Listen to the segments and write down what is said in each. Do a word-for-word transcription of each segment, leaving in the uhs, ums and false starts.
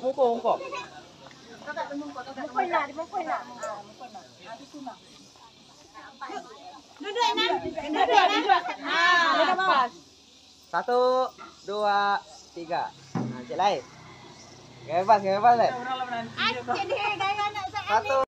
Muko, muko. Duduak, Inang. Duduak, duduak. Ah, pas. Satu, dua, tiga. Nah, cek lai. Gaya pas, gaya pas, lai. Acik deh, gaya anak sa-, satu.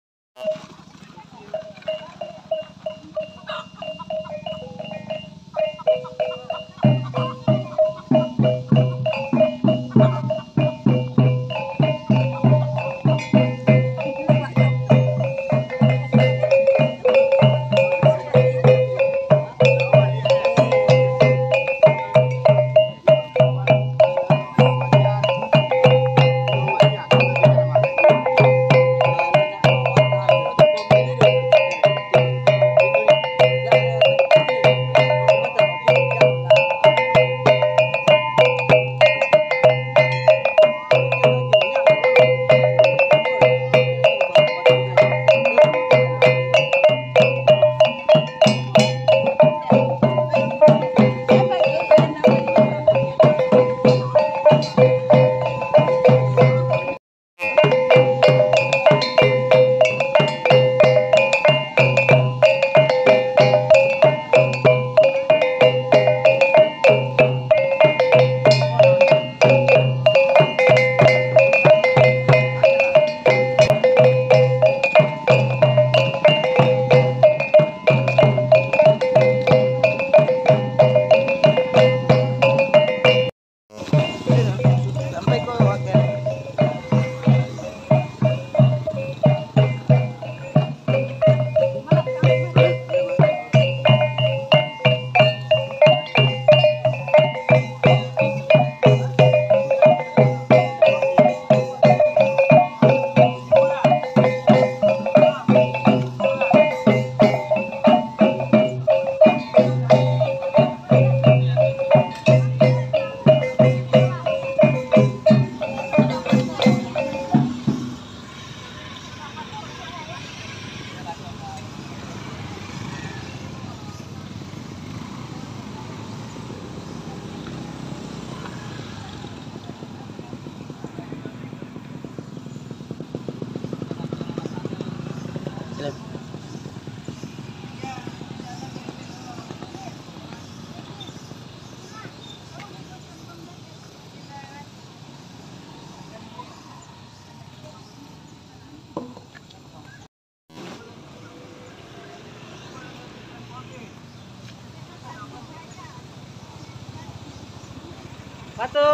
Satu,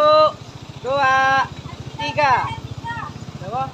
dua, tiga. Berapa?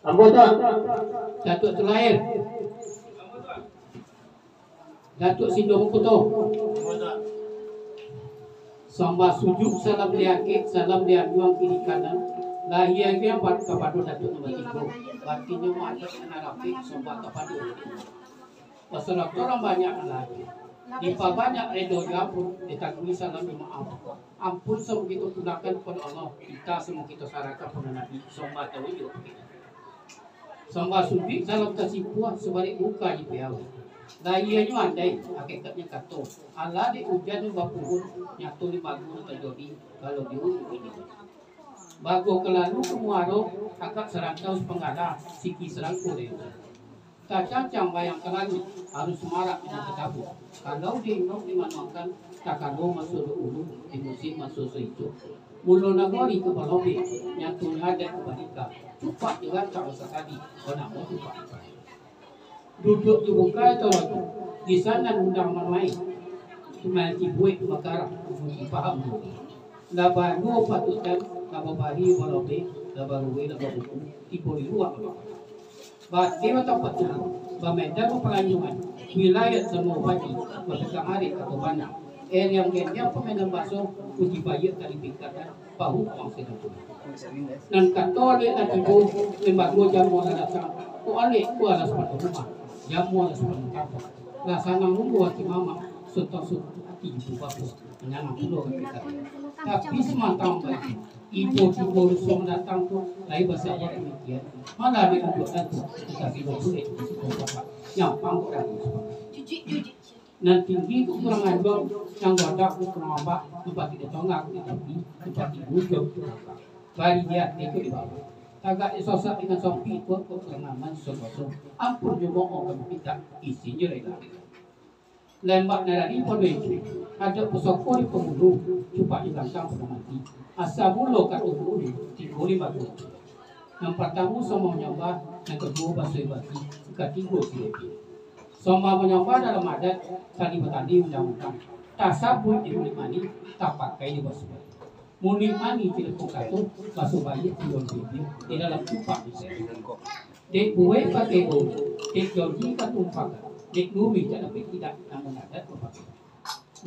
Ambo Tuan, Datuak Tulair, Datuak Sindo Mangkuto. Sambah sujuik, salam di angkek, salam di anuang kiri kanan. Lahia kapado Datuak nan batigo, batinyo maadok nan rapek, sambah kapado. Wasalamualaikum banyak lagi. Dipabanyak redo jo ampun, ditangguhi salam jo maaf. Ampun samo kito tunaikan kapado Allah, kita samo kito sarahkan kapado Nabi, sambah tawajud. Sambah sujuik, salam tasimpuah, sabalik muko di piau. Lahianyo andai, hakikatnyo kato. Alah dek ujan nan bapuhun, nyato di bagu nan tajadi, kalau di ulu ini. Bago ka lalu ka muaro, agak sarantau sapanggala, siki sarangko dari ujan. Tacancang bayang ka langik, arus marak indak tatabuang. Kalau diinok dimanuangkan, takalo maso dahulu, di musim maso saico. Mulo nagori ka Balobe, nyatonyo adat ka Bandika, cupak jo rancak basakali, banamo cupak. Duduak jo bukai atau lalu, di sanan undang manuai, sumalaki buek bakarah, uji paham dulu. Lah baduo patuiktan, lah babari Balobe, lah barue, lah babuku, tibo di luak. Bateh batampat tu, bamedan bapalanjuangan, wilayat samo bupati, bapikang arek atau bana. Eriang gendiang pamainan baso, uji baiak tali pingkatan, bahukuang sidang tu. Nan kato alek lah tibo, lembago jamuah lah datang, kok alek ko alah sapanuah rumah, jamuah lah sapanuah kampuang. Lah sanang nunggu ati mamak, suntang suntang ati ibu bapo, manyanang pulo ka kito. Tapi samantang baitu, ibo tibo rusuah datang tu, lai basaba pamikiran, malah di untuak datu, tatapi babulek di siko bapak, nyampang kok dalam sapanuah. Nan tinggi tu kurang ajuang, nan gondok tu kurang lambak, tampek di tongah tu di tapi, tampek di bujur tu di bawah. Bari di ateh tu di bawah. Tagak di sosak dengan sompik tu, kok kurang aman soso. Ampun jo mo'o kami mintak, isinyo rela. Lembak nan dari pado itu, ado pusako di pangulu, cupak di balakang pado mati. Asa mulo ka ulu, tigo di bagu. Nan partamo samo manyambah, nan kaduo baso bati, nan katigo silebi. Sambah manyambah dalam adat, tali batali undang-undang. Tasabuik di muluik manih, tapakai di basuah. Muluik manih cilepuak kato, basuah baiak tigo bibia, di dalam cupak di siko. Dek buek pakai bau, dek janji ka tumpakan, dek luri tak dapek tidak, namun adat bapakai.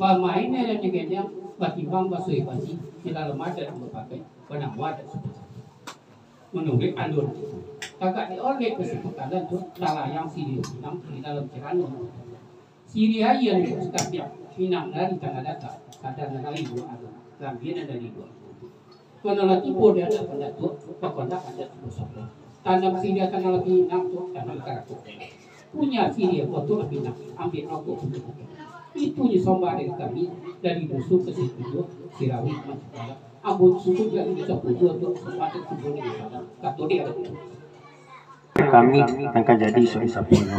Bamain aia di gendiang, batimbang basuah basi, di dalam adat nan bapakai, banamo adat suku. Manuruik alun, tagak di olek kasapakalan tu, talayang siriah pinang di dalam carano. Siriah aia nan sakapiak, pinang dari tangah data, sadang dari luak alam, gambia nan dari luak. Kono lah tibo di adapan Datuak, bakondak adat suku-suku. Tanam siriah tanah lah pinang tu, tanam karakok. Punyo siriah koto lah pinang, ambiak rokok punyo koto. Itu je sambah dari kami, dari dusun ka situ juo, Sirawik, Mancipala. Ambo susun dari dusun Pujuah tu, sambah dari kubur di sana. Kato dia. Kami nan ka jadi sawi saponyo.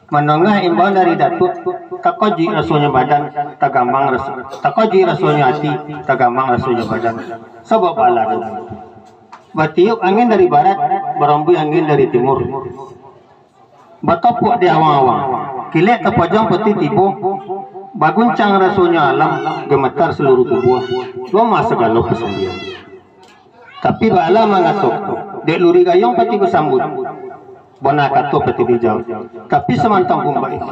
Mandanga imbauan dari Datuak, takojuik rasonyo badan, tagamang raso, takojuik rasonyo ati, tagamang rasonyo badan. Sabab bala tu. Batiup angin dari barat, barambui angin dari timur. Batopuak di awang-awang. Kilek tapajuang patuih tibo, baguncang rasonyo alam, gametar saluruh tubuah, lomah sagalo pasandian. Tapi bala mangato, dek Luruih Gayuang patuih basambuik. Bana kato patuih dijawab. Tapi samantang pun baitu.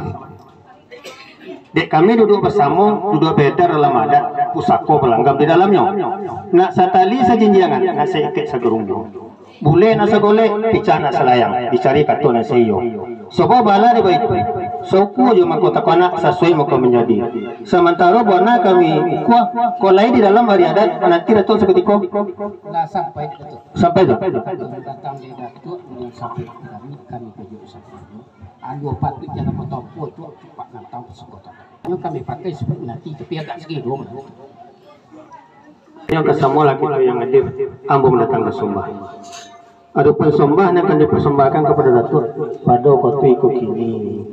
Dek kami duduak basamo, duduak baedar dalam adat, pusako balanggam di dalamnyo. Nak satali sajinjiangan, nak saikek sagarumbuang. Bulek nak sagolek, picak nak salayang, dicari kato nan saiyo. Sabab bala di baitu, saukua jo mangko takonak, sasuai mangko manjadi. Samantaro bana kami ukua, kok lai di dalam ari adat, mananti Datuak sakutiko. Lah sampai Datuak. Sampai tu. Datang di Datuak, sampai kami, kami tuju sampai. Alua patuik jalan motor pun tu, cepat nantang pasukan. Nyo kami pakai sebab nanti, tapi agak segi dulu. Yang kasamo lah kito yang hadir, ambo mandatangkan sambah. Adopun sambah nan akan dipasambahkan kapado Datuak pado wakatu iko kini,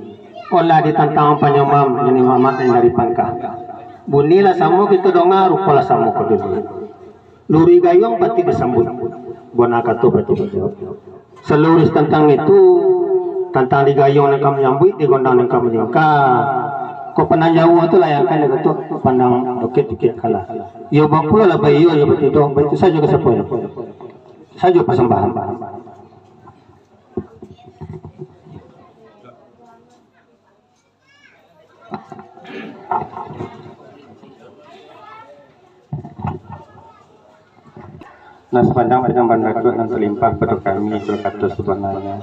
olah ditantang panyambah niniak mamak nan dari Pangka. Bunyi lah samo kito donga, rupo lah samo kito liek. Luruih Gayuang patuik basambuik, bona kato patuik dijawab. Saluruih tantang itu, tantang di gayuang nan ka manyambuik, di gondang nan ka maningka. Kok pandang jauah tu layangkan dek Datuak, pandang dokek-dokek kalah. Iyo bapulo lah baiyo, iyo batido, baitu sajo kasapoan. Sajo pasambahan. Nah, sapanjang-panjang banda tu nan talimpah pado kami, itulah kato sabananyo.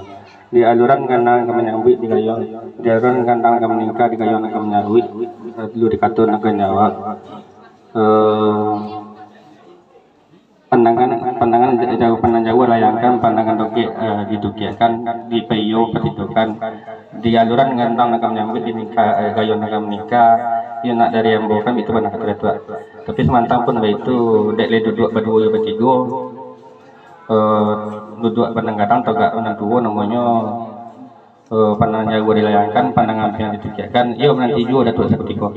Di aluran gandang ka manyambuik di gayuang, di aluran gandang ka maningka di gayuang nan ka manyaruik, lalu di kato nan ka manjawab. Eh, Pandangan, pandangan jauah, pandang jauah layangkan, pandangan dokek, eh, didokekkan, di paiyo patidokan, di aluran gandang nan ka manyambuik, di ningka, eh, gayuang nan ka maningka, iyo nak dari ambo kan itu bana kato Datuak. Tapi samantang pun baitu, dek lai duduak baduo iyo batigo, eh, duduak pandang gadang tagak pandang tuo namonyo, eh, pandang jauah dilayangkan, pandang ampiang didokekkan, iyo mananti juo Datuak sakutiko.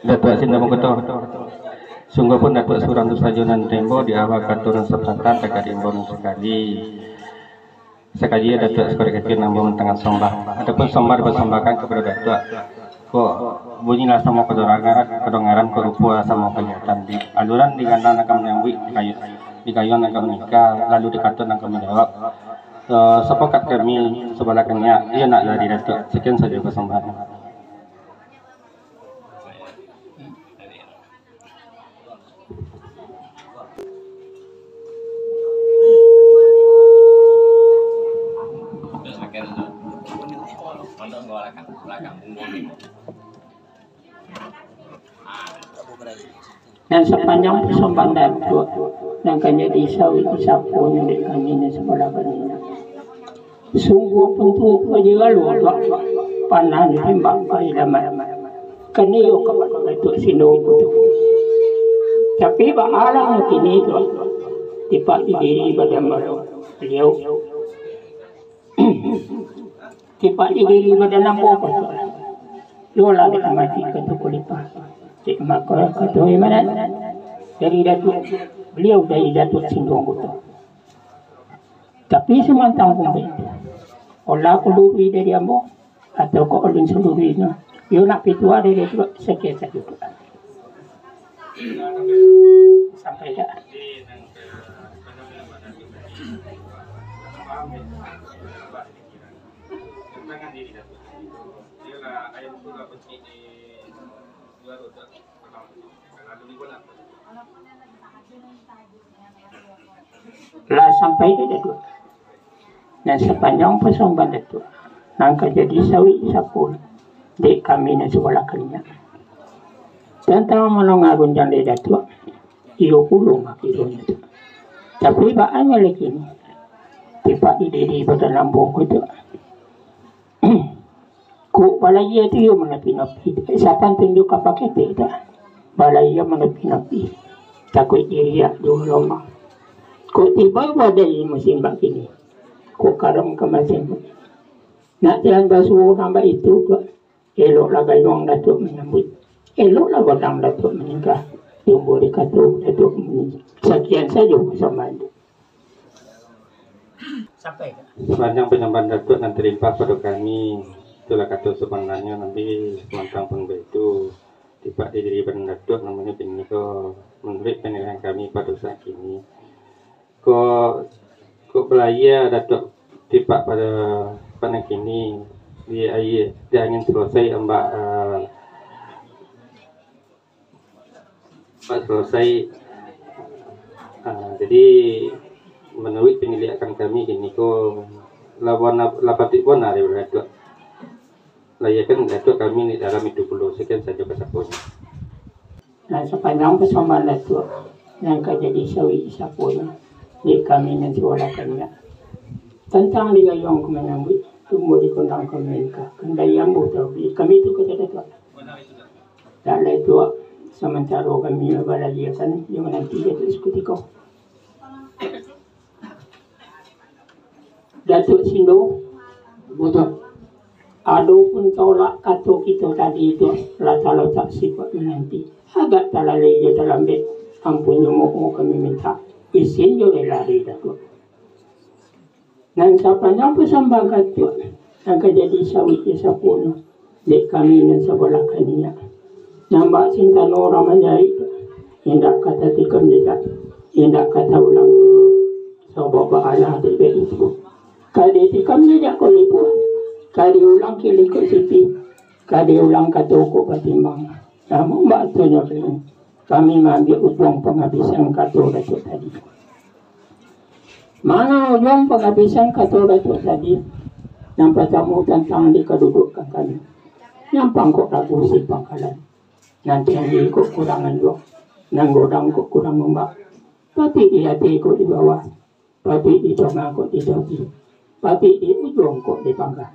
Datuak Sindang Mangkuto. Sungguahpun Datuak surang tu sajo nan taimbo di awal kato nan sapatah, tagak diimbo nan sakali. Sakali Datuak sakarek kecil nan ambo mandatangkan sambah, ataupun sambah dipasambahkan kapado Datuak. Kok bunyi lah samo kadorangan, kadorangan, kok rupo lah samo kalihatan, di aluran di gandang nan ka manyambuik, di kayu, di gayuang nan ka maningka, lalu di kato nan ka manjawab. Eh, sapakat kami sabalah kaniak, iyo nak dari Datuak. Sakian sajo pasambahan. Nan sapanjang pasambahan Datuak, nan ka jadi sawi saponyo dek kami nan sabalah kaniak. Sungguahpun tuo ko ajo galo, Tuak, panah ditembak ka ilaman. Kan iyo kapado Datuak Sindang Mangkuto. Tapi baalah kini, Tuak, tipak di diri badan baliau. Tipak di diri badan ambo ko, Tuak. Iyolah dek mati ka Tukulipah. Dek mako kato imanan dari Datuak, baliau dari Datuak Sindang Mangkuto. Tapi samantang pun baitu, olah ko luruih dari ambo, atau ko alun saluruihnyo, iyo nak pituah dari Datuak, sakian sajo tu. Sampai dak? Lah sampai di Datuak. Nan sapanjang pasambahan Datuak, nan ka jadi sawi sapo dek kami nan sabalah kaniak. Tantang mandanga gunjang dari Datuak, iyo pulo mah kironyo tu. Tapi baa nyo lai kini, tipak di diri badan ambo ko tu. Kok balayia tu iyo manapi-napi. Sapan tunjuk ka paketek tu. Balayia manapi-napi. Takuik diriak juo lomah. Kok tibo badai musim bak kini. Kok karam ka musim. Nak jalan basuo urang baitu tu. Eloklah gayuang Datuak manyambuik. Eloklah godang Datuak maningkah. Tumbuah di kato Datuak maningkah. Sakian sajo pasambahan tu. Sampai ka? Sapanjang panyambahan Datuak nan talimpah pado kami, itulah kato sabananyo, tapi samantang pun baitu, tipak di diri badan Datuak namonyo kini ko, manuruik panilaian kami pado saat kini. Kok, kok balayia Datuak tipak pado panah kini, di aia, di angin salasai ambak, eh, Pak, salasai. Ah, jadi, manuruik paniliakan kami kini ko, lah bona-, lah patuik bona dari Datuak. Lahiakan Datuak kami di dalam itu pulo, sakian sajo pasaponyo. Nah, sapanjang pasambahan Datuak, nan ka jadi sawik saponyo, dek kami nan siwalakan nyo. Tantang di gayuang ka manyambuik, tumbuah di kondang ka manikah, kandai ambo taruih, kami tu kato Datuak. Tak lai tuak, samantaro kami balayia kan, jo mananti Datuak sakutiko. Datuak Sindo, butuh. Adopun tolak kato kito tadi tu, lah talotak sipaik mananti. Agak talalai jo talambek, ampun jo mohon kami mintak, isin jo rila dari Datuak. Nan sapanjang pasambahan Datuak, nan ka jadi sawik jo saponyo, dek kami nan sabalah kaniak. Nan bak sintano urang manjaik, indak ka tatikam jejak, indak ka taulang. Sabab baalah dek baitu. Ka ditikam jejak kok lipuah, ka diulang kilik kok sipih, ka diulang kato kok batimbang. Namun bak tu nyo kini, kami maambiak ujuang pangabisan kato Datuak tadi. Mano ujuang pangabisan kato Datuak tadi? Nan partamo tantang di kadudukan kami. Nan pangkok lagu si pangkalan. Nan tinggi kok kurang anjuang. Nan godang kok kurang ombak. Tapi di ati kok di bawah. Pabik di tangah kok di tapi, pabik di ujuang kok di pangka.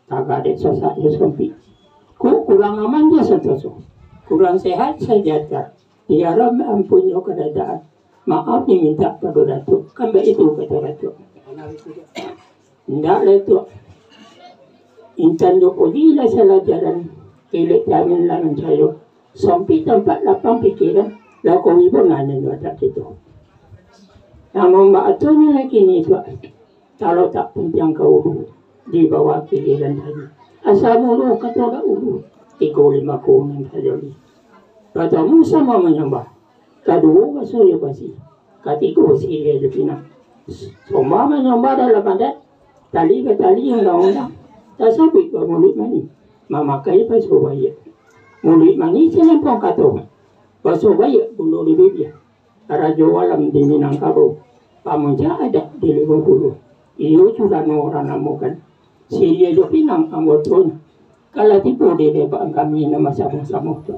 Tagak dek sasak jo sompik. Kok kurang aman jo santoso, kurang sehat sajata. Diarap ampun jo kadadaan. Maaf dimintak pado Datuak. Kan baitu kato Datuak. Indak lai tuak. Intan jo poli lah salah jalan. Kilik jamin lah mancayo. Sampai tampat lapang pikiran, lah kawi bonanyo nyo adat kito. Namun baatonyo lai kini tuak, talotak puntiang ka ulu, di bawah kiliran tadi. Asa mulu kato ka ulu, tigo limo ko nan tajadi. Batamu samo manyambah, kaduo baso jo basi, katigo siriah jo pinang. Sombah manyambah dalam adat, tali ka tali undang-undang, tasabuik bamuluik manih, mamakai baso baiak. Muluik manih salampuang kato, baso baiak gulo di bibia. Rajo alam di Minangkabau, pamuncak adat di Limo Puluah. Iyo curano urang namokan, siriah jo pinang anggotonyo. Kalau tibo di debak kami nan basamo-samo tu,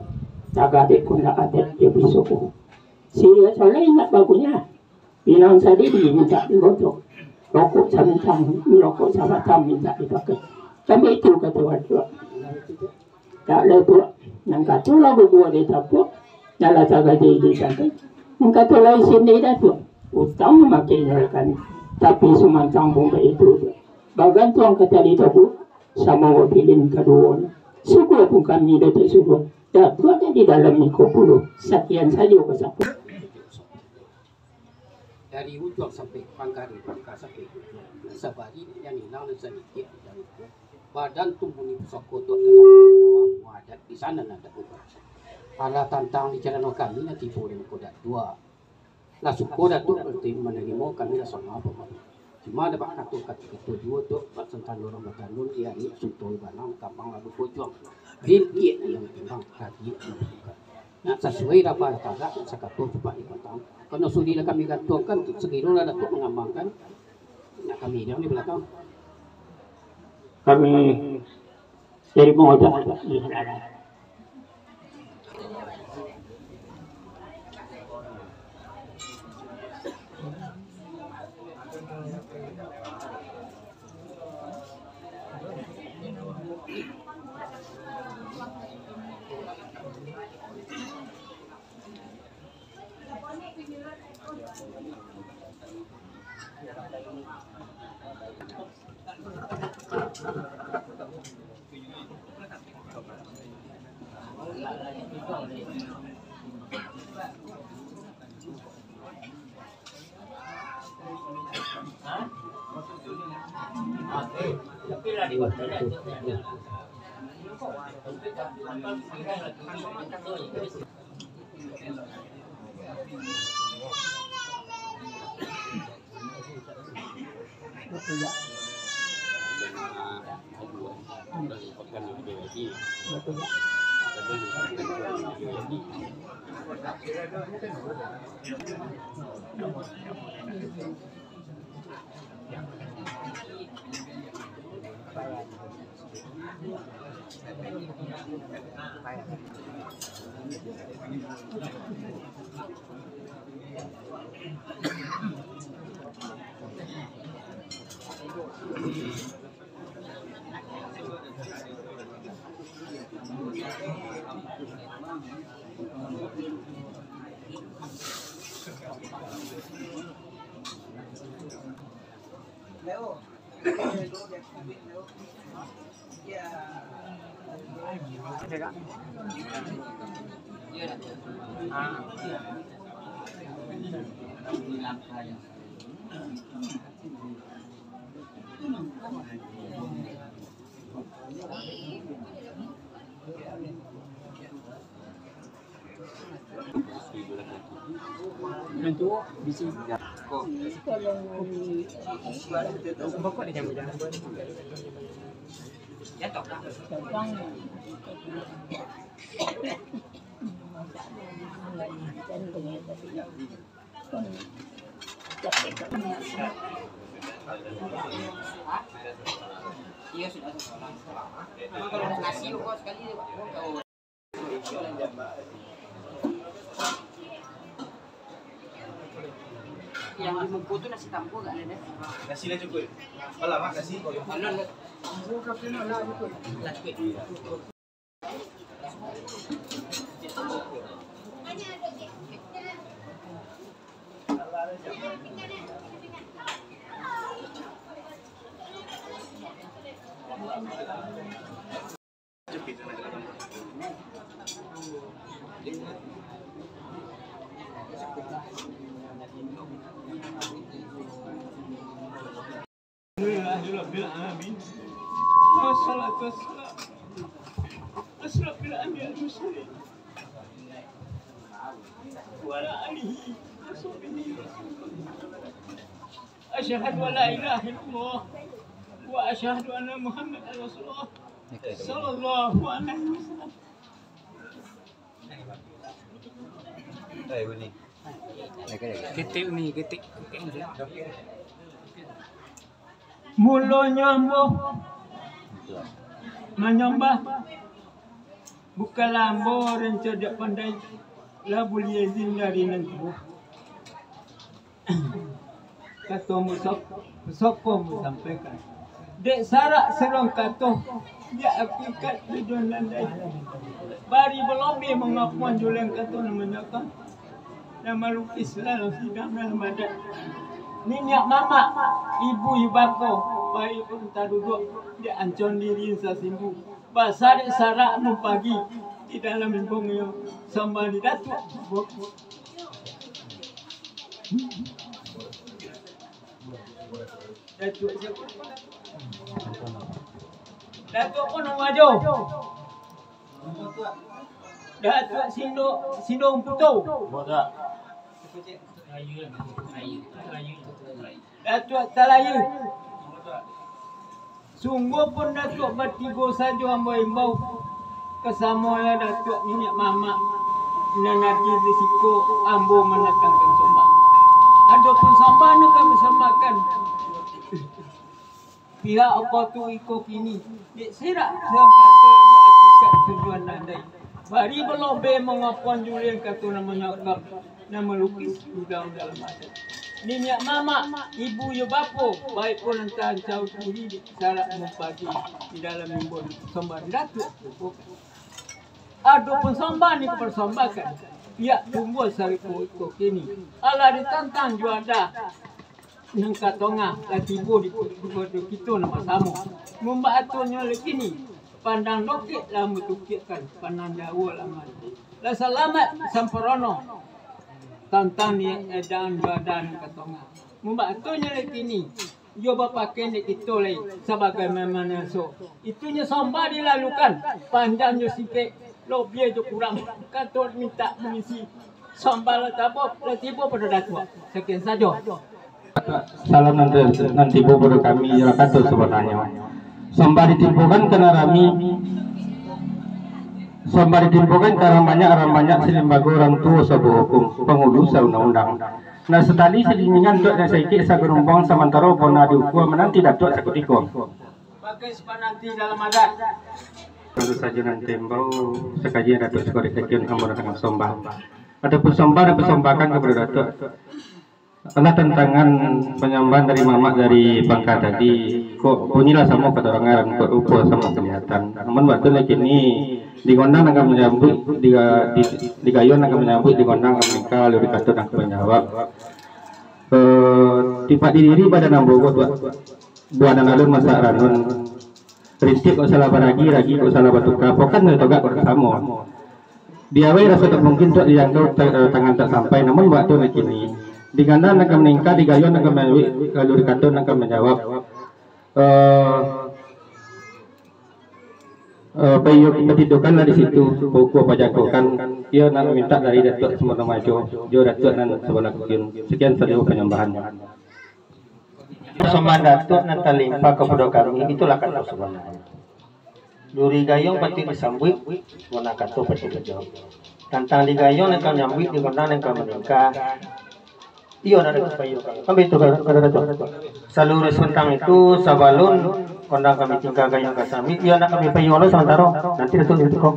tagak dek kondak adat jo pisoko. Siriah salai indak baguno, pinang sadiri mintak digotok. Rokok samintang, rokok sabatang mintak dipakai. Sampai itu kato Datuak. Tak lai pulo, nan kato lah babuah di tapuak, nan lah tagajai di tangkai, nan kato lai sindai Datuak, utang mamakai nyo lah kami, tapi sumantang pun baitu tu, bagantuang ka tali tapuak, samo wapilin kaduonyo, suko pun kami Datuak suko, Datuak di dalam iko pulo, sakian sajo ka sapo. Dari ujuang sampai pangkari, pangka sampai ujuang. Sabari nan ilang nan sadikit dari itu. Badan tumbuni pusako tu adalah muadat di sana nan tak ubah. Alah tantang di carano kami nan tibo di muko Datuak. Lah suko Datuak berarti manarimo kami lah sama apa. Cuma ada bak kato kata kito juo tu, bak tantang urang batanun, di anik suntoi balang, kampang lalu pojuang. Rintik yang timbang, kaki yang bukan. Nak sasuai raba tagak, nak sakato cupak di batang. Karano sudi lah kami gantuangkan, sagiro lah Datuak mangambangkan, nak kami diam di balakang. Kami tarimo aja. Iya, sudah sekolah. Kalau mau kasih kau sekali, kau Yang di muko tu nasi campur gak ada, deh? Nasi lah cukup. Alah, Mak, nasi. Alah, lah. Lah cukup. Alhamdulillahirabbil alamin. Wassalatu wassalamu ala asyrafil anbiya'i wal mursalin. Wa ala alihi wa sahbihi. Asyhadu an la ilaha illallah wa asyhadu anna Muhammadan Rasulullah. Sallallahu alaihi wasallam. Ketek ni, ketek. Mulonyo ambo manyambah, bukanlah ambo urang cadiak pandai, lah buliah izin dari nan tuo. Kato musok-, musoko musampaikan. Dek sarak surang kato, dek hakikat tujuan nan lai. Bari balobeh mangakuan julian kato nan manyakam, nan malukis dalam sidang dalam adat. Niniak mamak, ibu iyo bako, bari pun taduduak, dek ancon diri sasimbu. Basarik sarak mumpagi, di dalam limbong iyo sambah di Datuak. Datuak siapo? Datuak Pono Wajo. Datuak Sindo, Sindo Umputo. Datuak Talayu. Sungguahpun Datuak batigo sajo ambo imbau, kasamolah Datuak niniak mamak, nan hadir di siko ambo mandatangkan sambah. Adopun sambah nan kami sambahkan, pihak apo tu iko kini, dek sirak surang kato, dek hakikat tujuan nan lai. Bari balobeh mangakuan julian kato nan manyakam, nan malukis di dalam adat. Niniak mamak, ibu iyo bapo, baik pun nan tancau diri, sarak mumpagi di dalam limbong sambah Datuak. Adopun sambah nan ka diparsambahkan, Piak tumbuah sariko iko kini, alah ditantang juada nan ka tongah, lah tibo di, di, di kito nan basamo. Mumbak atonyo lai kini, pandang dokek lah matukiakkan, pandang jauah lah mati. Lah salamaik samparono, tantang ni edan juada nan ka tongah. Mumbak atonyo lai kini, iyo bapakaian dek kito lai, sabagaimano biaso. Itunyo sombah dilalukan, panjang jo singkek, lobiah jo kurang, kato mintak mangisi. Sombah lah tabo, lah tibo pado Datuak. Sakian sajo. Salam nan, nan tibo pado kami, iyolah kato sabananyo. Sombah ditimpokan ka nan rami, sombah ditimpokan ka nan banyak, nan banyak salimbago, urang tuo sabuah hukum, pangulu saundang-undang. Nan satali sadindingan, dek nan saikik sagarumbuang, samantaro bona diukua, mananti Datuak sakutiko. Bagai sipananti dalam adat. Baru sajo nan taimbau, sakaji Datuak sakutiko, ambo datang sombah. Adopun sombah nan dipersombahakan kapado Datuak, alah tantangan panyambahan dari mamak dari pangka tadi, kok bunyilah samo kadangaran, kok rupo samo kalihatan. Namun bak tu lah kini, di gondang nan ka manyambuik, di, di, di gayuang nan ka manyambuik, di gondang nan ka maningka, lalu di kato nan ka manjawab. Eh, tipak di diri badan ambo ko, Tuak. Buah nan alun masak ranun. Rintik kok salah baragi, ragi kok salah batuka, pokan jo togak kok samo. Di awai raso tak mungkin, Tuak, dijangkau ta-, eh, tangan tak sampai, namun bak tu nan kini. Di gondang nan ka maningka, di gayuang nan ka manyambuik, lalu di kato nan ka manjawab. Eh, eh, paiyo, patidokanlah di situ, pukua pajakokan, iyo nak mintak dari Datuak Samano Majo, jo Datuak nan sabalah kupiun. Sakian sajo panyambahan. Pasambahan Datuak nan talimpah kapado kami, itulah kato sabananyo. Duri gayuang patuik disambuik, bona kato patuik dijawab. Tantang di gayuang nan ka manyambuik, di gondang nan ka maningka, iyo nak Datuak paiyokan. Kan baitu ka, ka Datuak. Saluruih tantang itu, sabalun gondang kami tingka, gayuang ka sambuik, iyo nak kami paiyo lo samantaro. Nanti Datuak nanti ko.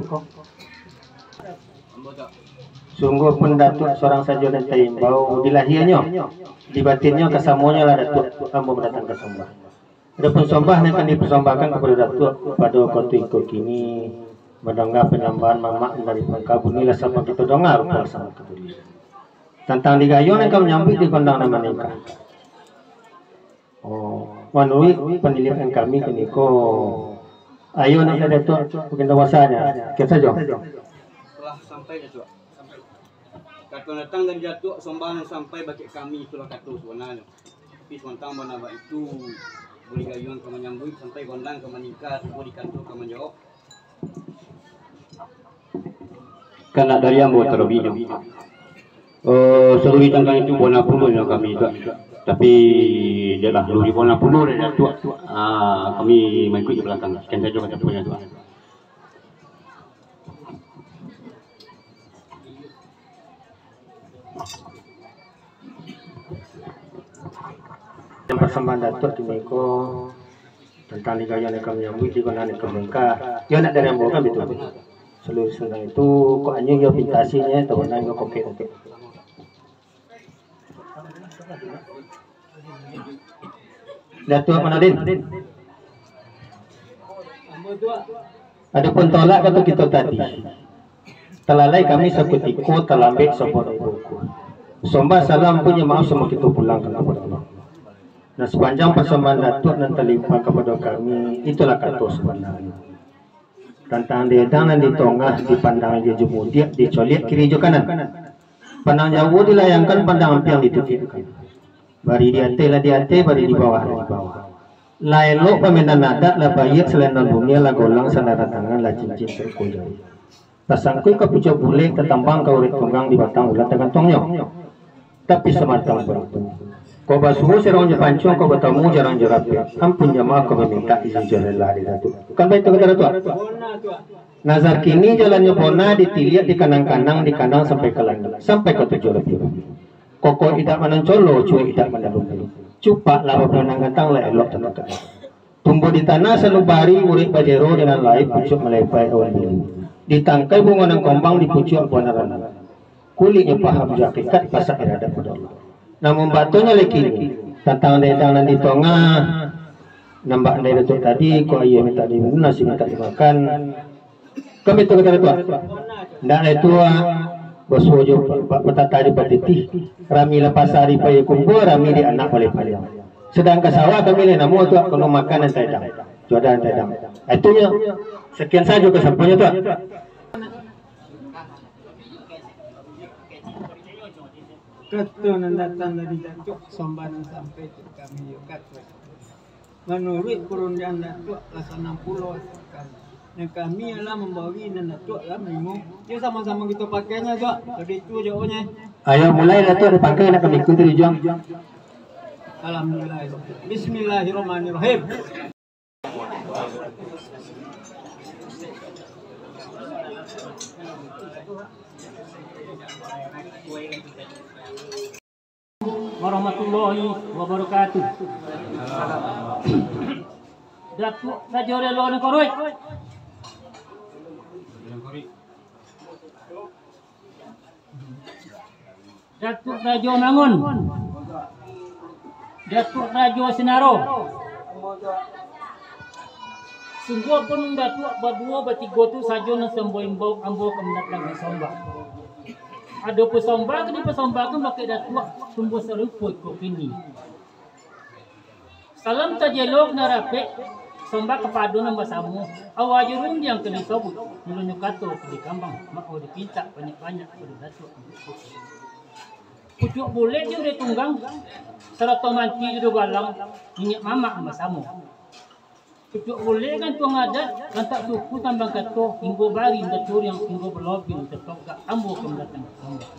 Sungguahpun Datuak surang sajo nan taimbau, di lahianyo, di batinnyo, kasamonyo lah Datuak ambo mandatangkan sombah. Adopun sombah nan ka dipersombahakan kapado Datuak pado wakatu iko kini, mandanga panyambahan mamak dari pangka, bunyilah samo kito danga, rupo samo kito liek. Tantang di gayuang nan ka manyambuik, di gondang nan maningka. Oh, manuruik panilaian kami kiniko, ayo nak Datuak, baginda kuasanyo. Sakian sajo. Lah sampai, Datuak. Kato datang dari Datuak, sombah nan sampai bakeh kami, itulah kato sabananyo. Tapi samantang bana baitu, duri gayuang ka manyambuik, sampai gondang ka maningka, tibo di kato ka manjawab. Kandak dari ambo talobihnyo. Eh, saluruih tantang itu bona pulo nyo kami tu. Tapi, iyolah, saluruih bona pulo dari Datuak. Ah, kami mangikuik di balakang. Sakian sajo kato punyo tu. Nan pasambahan Datuak kiniko, tantang di gayuang nan ka manyambuik, di gondang nan ka maningka. Iyo nak dari ambo kan baitu. Saluruih tantang itu, kok anyo iyo pintasinyo, tabanang iyo kokek-kokek. Datuak Manadin. Adopun tolak kato kito tadi, talalai kami sakutiko, talambek sabono ibu. Sombah salam punyo maaf samo kito pulangkan kapado Allah. Nah, sapanjang pasambahan Datuak nan talimpah kapado kami, itulah kato sabananyo. Tantang di edang nan di tongah, dipandang jo jumudiak, dicoliak kiri jo kanan. Pandang jauah dilayangkan, pandang ampiang ditukiakkan. Bari di ateh lah di ateh, bari di bawah lah di bawah. Lah elok pamainan adat, lah baiak salendang dunia, lah golang sandaran tangan, lah cincin saruko jari. Tasangkuik ka pucuak bulek, tatambang ka urek tunggang, di batang ulat tagantuangnyo. Tapi samantang baitu, kok basuo surang jo pancuang, kok batamu jarang jo rapek. Ampun jamaah, kok mamintak izin jo rela di Datuak. Kan baitu kato Datuak? Nazar kini jalannyo bona, ditiliak, dikanang-kanang, dikandang sampai ka langik, sampai ka tujuah lapeh bumi. Kokok idak manang colo, cuek idak manang lumbu. Cupak lah bapanang gantang, lah elok tatangkak. Tumbuah di tanah sanubari, urek bajero di nan lai, pucuak malepai awan biru. Di tangkai bungo nan kombang, di pucuak buah nan ranang. Kuliknyo paham jo hakikat, pasak iradat pado Allah. Namun batonyo lai kini, tantang di edang nan di tongah, nan bak nan Datuak tadi, kok aia mintak diminum, nasi mintak dimakan. Kan baitu kato Datuak? Ndak lai Tuak. Basuo jo pa-, pa-, patata di patitih, rami lah pasa di Payakumbuah, rami di anak balai panjang. Sadangkan sawah kami lai namo tu, kano makan nan taedam. Cuadan taedam. Itu nyo. Sakian sajo kasampaiannyo tu. Kato nan datang dari Datuak, sambah nan sampai tu kami yo kato. Manuruik parundiangan Datuak, lah sanang pulo atukan. Nan kami alah mambari, nan Datuak lah manarimo. Yo, samo-samo kito pakainyo, Tuak. Jadi itu jawabanyo. Ayo, mulai, Datuak, di pangka nak kami ikuti di ujuang. Alhamdulillah. Bismillahirrahmanirrahim. Warahmatullahi wabarakatuh. Datuak Rajo Relo Nangkoruik. Datuak Rajo Mangun. Datuak Rajo Sinaro. Sungguahpun Datuak baduo batigo tu sajo nan sambo imbau ambo ka mandatangkan sambah. Adopun sambah ka dipasambahkan bakeh Datuak, tumbuah sarupo iko kini. Salam tajelo ka nan rapek, sambah kapado nan basamo, awa jo rundiang ka disabuik, mulonyo kato ka dikambang, mako dipintak banyak-banyak pado Datuak. Pucuak bulek jo ureh tunggang, sarato manti jo dugalang, niniak mamak nan basamo. Pucuak bulek gantuang adat, lantak suku tambang kato, hinggo bari taturiang, hinggo balobing tatogak, ambo ka mandatangkan sambah.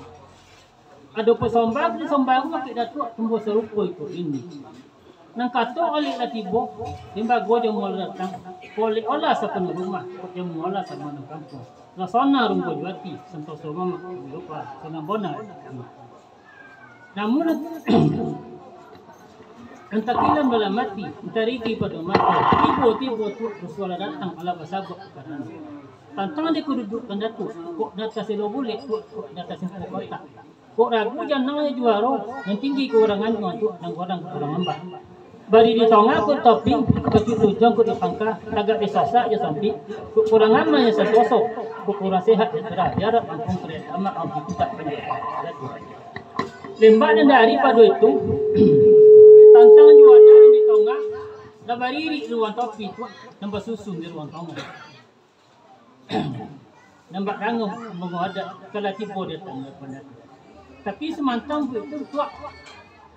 Adopun sambah ka disambah bakeh Datuak, tumbuah sarupo iko kini. Nan kato alek lah tibo, limbago jamuah lah datang, kok alek olah sapanuah rumah, kok jamuah olah samanang kampuang. Lah sanang rumpuang jo ati, santoso mamak, lupa, sanang bona. Namun, antah kilam dalam ati, antah rigi pado mato, tibo-tibo tu basualah datang, alah basabuik karano. Tantang di kadudukan Datuak, kok di ateh silo bulek, kok di ateh simpua kotak. Kok ragu janang jo juaro, nan tinggi kakurangan tu, nan gadang kakurangan bah. Bari di tongah kok topi, bacuik tujuang kok di pangka, tagak di sasak jo sampik, kakurangan mah jo santoso, kakurang sehat jo cerah, diarap ampun kariak amak, ampun putak panjang. Limbak nan daripado itu, tantang juo nan di tongah, lah baririk di ruang topi tu, nan basusun di ruang tongah. Nan bak rango mangadat, kalau tibo datang daripada. Tapi samantang buek tu, Tuak,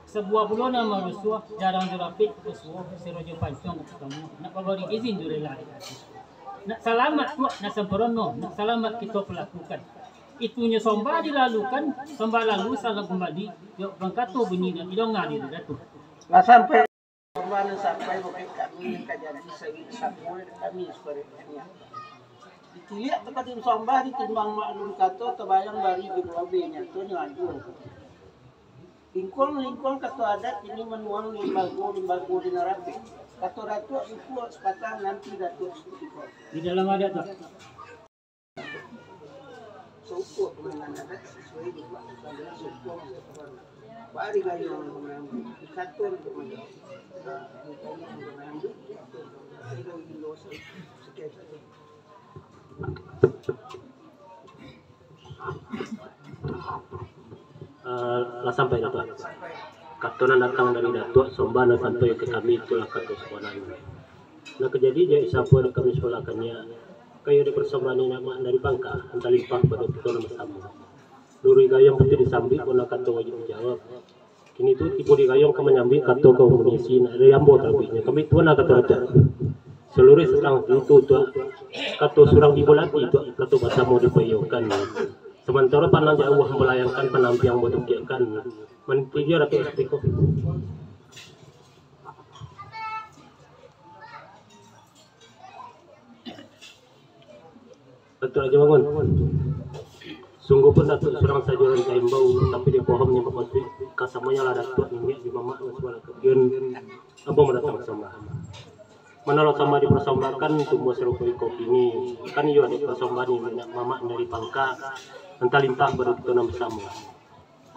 sabuah pulo nan marusuah, jarang jo rapek, basuo, siro jo pancuang ka patamo, nak babari izin jo rela di ati. Nak salamat, Tuak, nak samparono, nak salamat kito palakukan. Itunyo sambah dilalukan, sambah lalu salam kumbali, jo bangkato bunyi nan didonga di Datuak. Lah sampai. Sambah nan sampai bakeh kami, ka jadi sawik sabuah kami sabarek kami. Diciliak tapatin sambah, ditimbang maklum kato, tabayang bari di balobeh, nyatonyo aduah. Lingkuang-lingkuang kato adat kini manuang limbago-limbago di nan rapek. Kato Datuak suku sapatang, nanti Datuak suku tigo. Di dalam adat tu. Seukuah pangalaman adat sasuai jo pangaturan seukuah maso korona. Bari gayuang mangambi, dikatur untuk manjawab. Mukanya untuk mangambi, dikatur untuk manjawab. Indo-indo sekian saja. Eh, lah sampai, Datuak. Kato nan datang dari Datuak, sambah nan sampai ka kami, itulah kato sabananyo. Nan ka jadi, jawek sapo nan kami sakolahkannyo, kayo di parsambah niniak mamak dari pangka, antah limpah pado kito nan basamo. Luruih gayuang patuik disambuik, kok nan kato wajib dijawab. Kini tu tibo di gayuang ka manyambuik kato ka mangisi, nak dari ambo taruih nyo. Kami tuan lah kato Datuak. Saluruih satangah pintu, Tuak, kato surang dibolati, Tuak, kato basamo dipayokan. Samantaro pandang jauah balayangkan, pandang piang batukiakkan. Maniti jo Datuak sakutiko. Datuak Rajo Mangun. Sungguah pun Datuak surang sajo nan taimbau, tapi di pohon nan bapatuik, kasamonyo lah Datuak niniak jo mamak nan sabalakapian, ambo mandatang sambah. Manolah sambah diparsambahkan, tumbuah sarupo iko kini, kan iyo dek parsambah niniak mamak dari pangka, antah limpah pado kito nan basamo.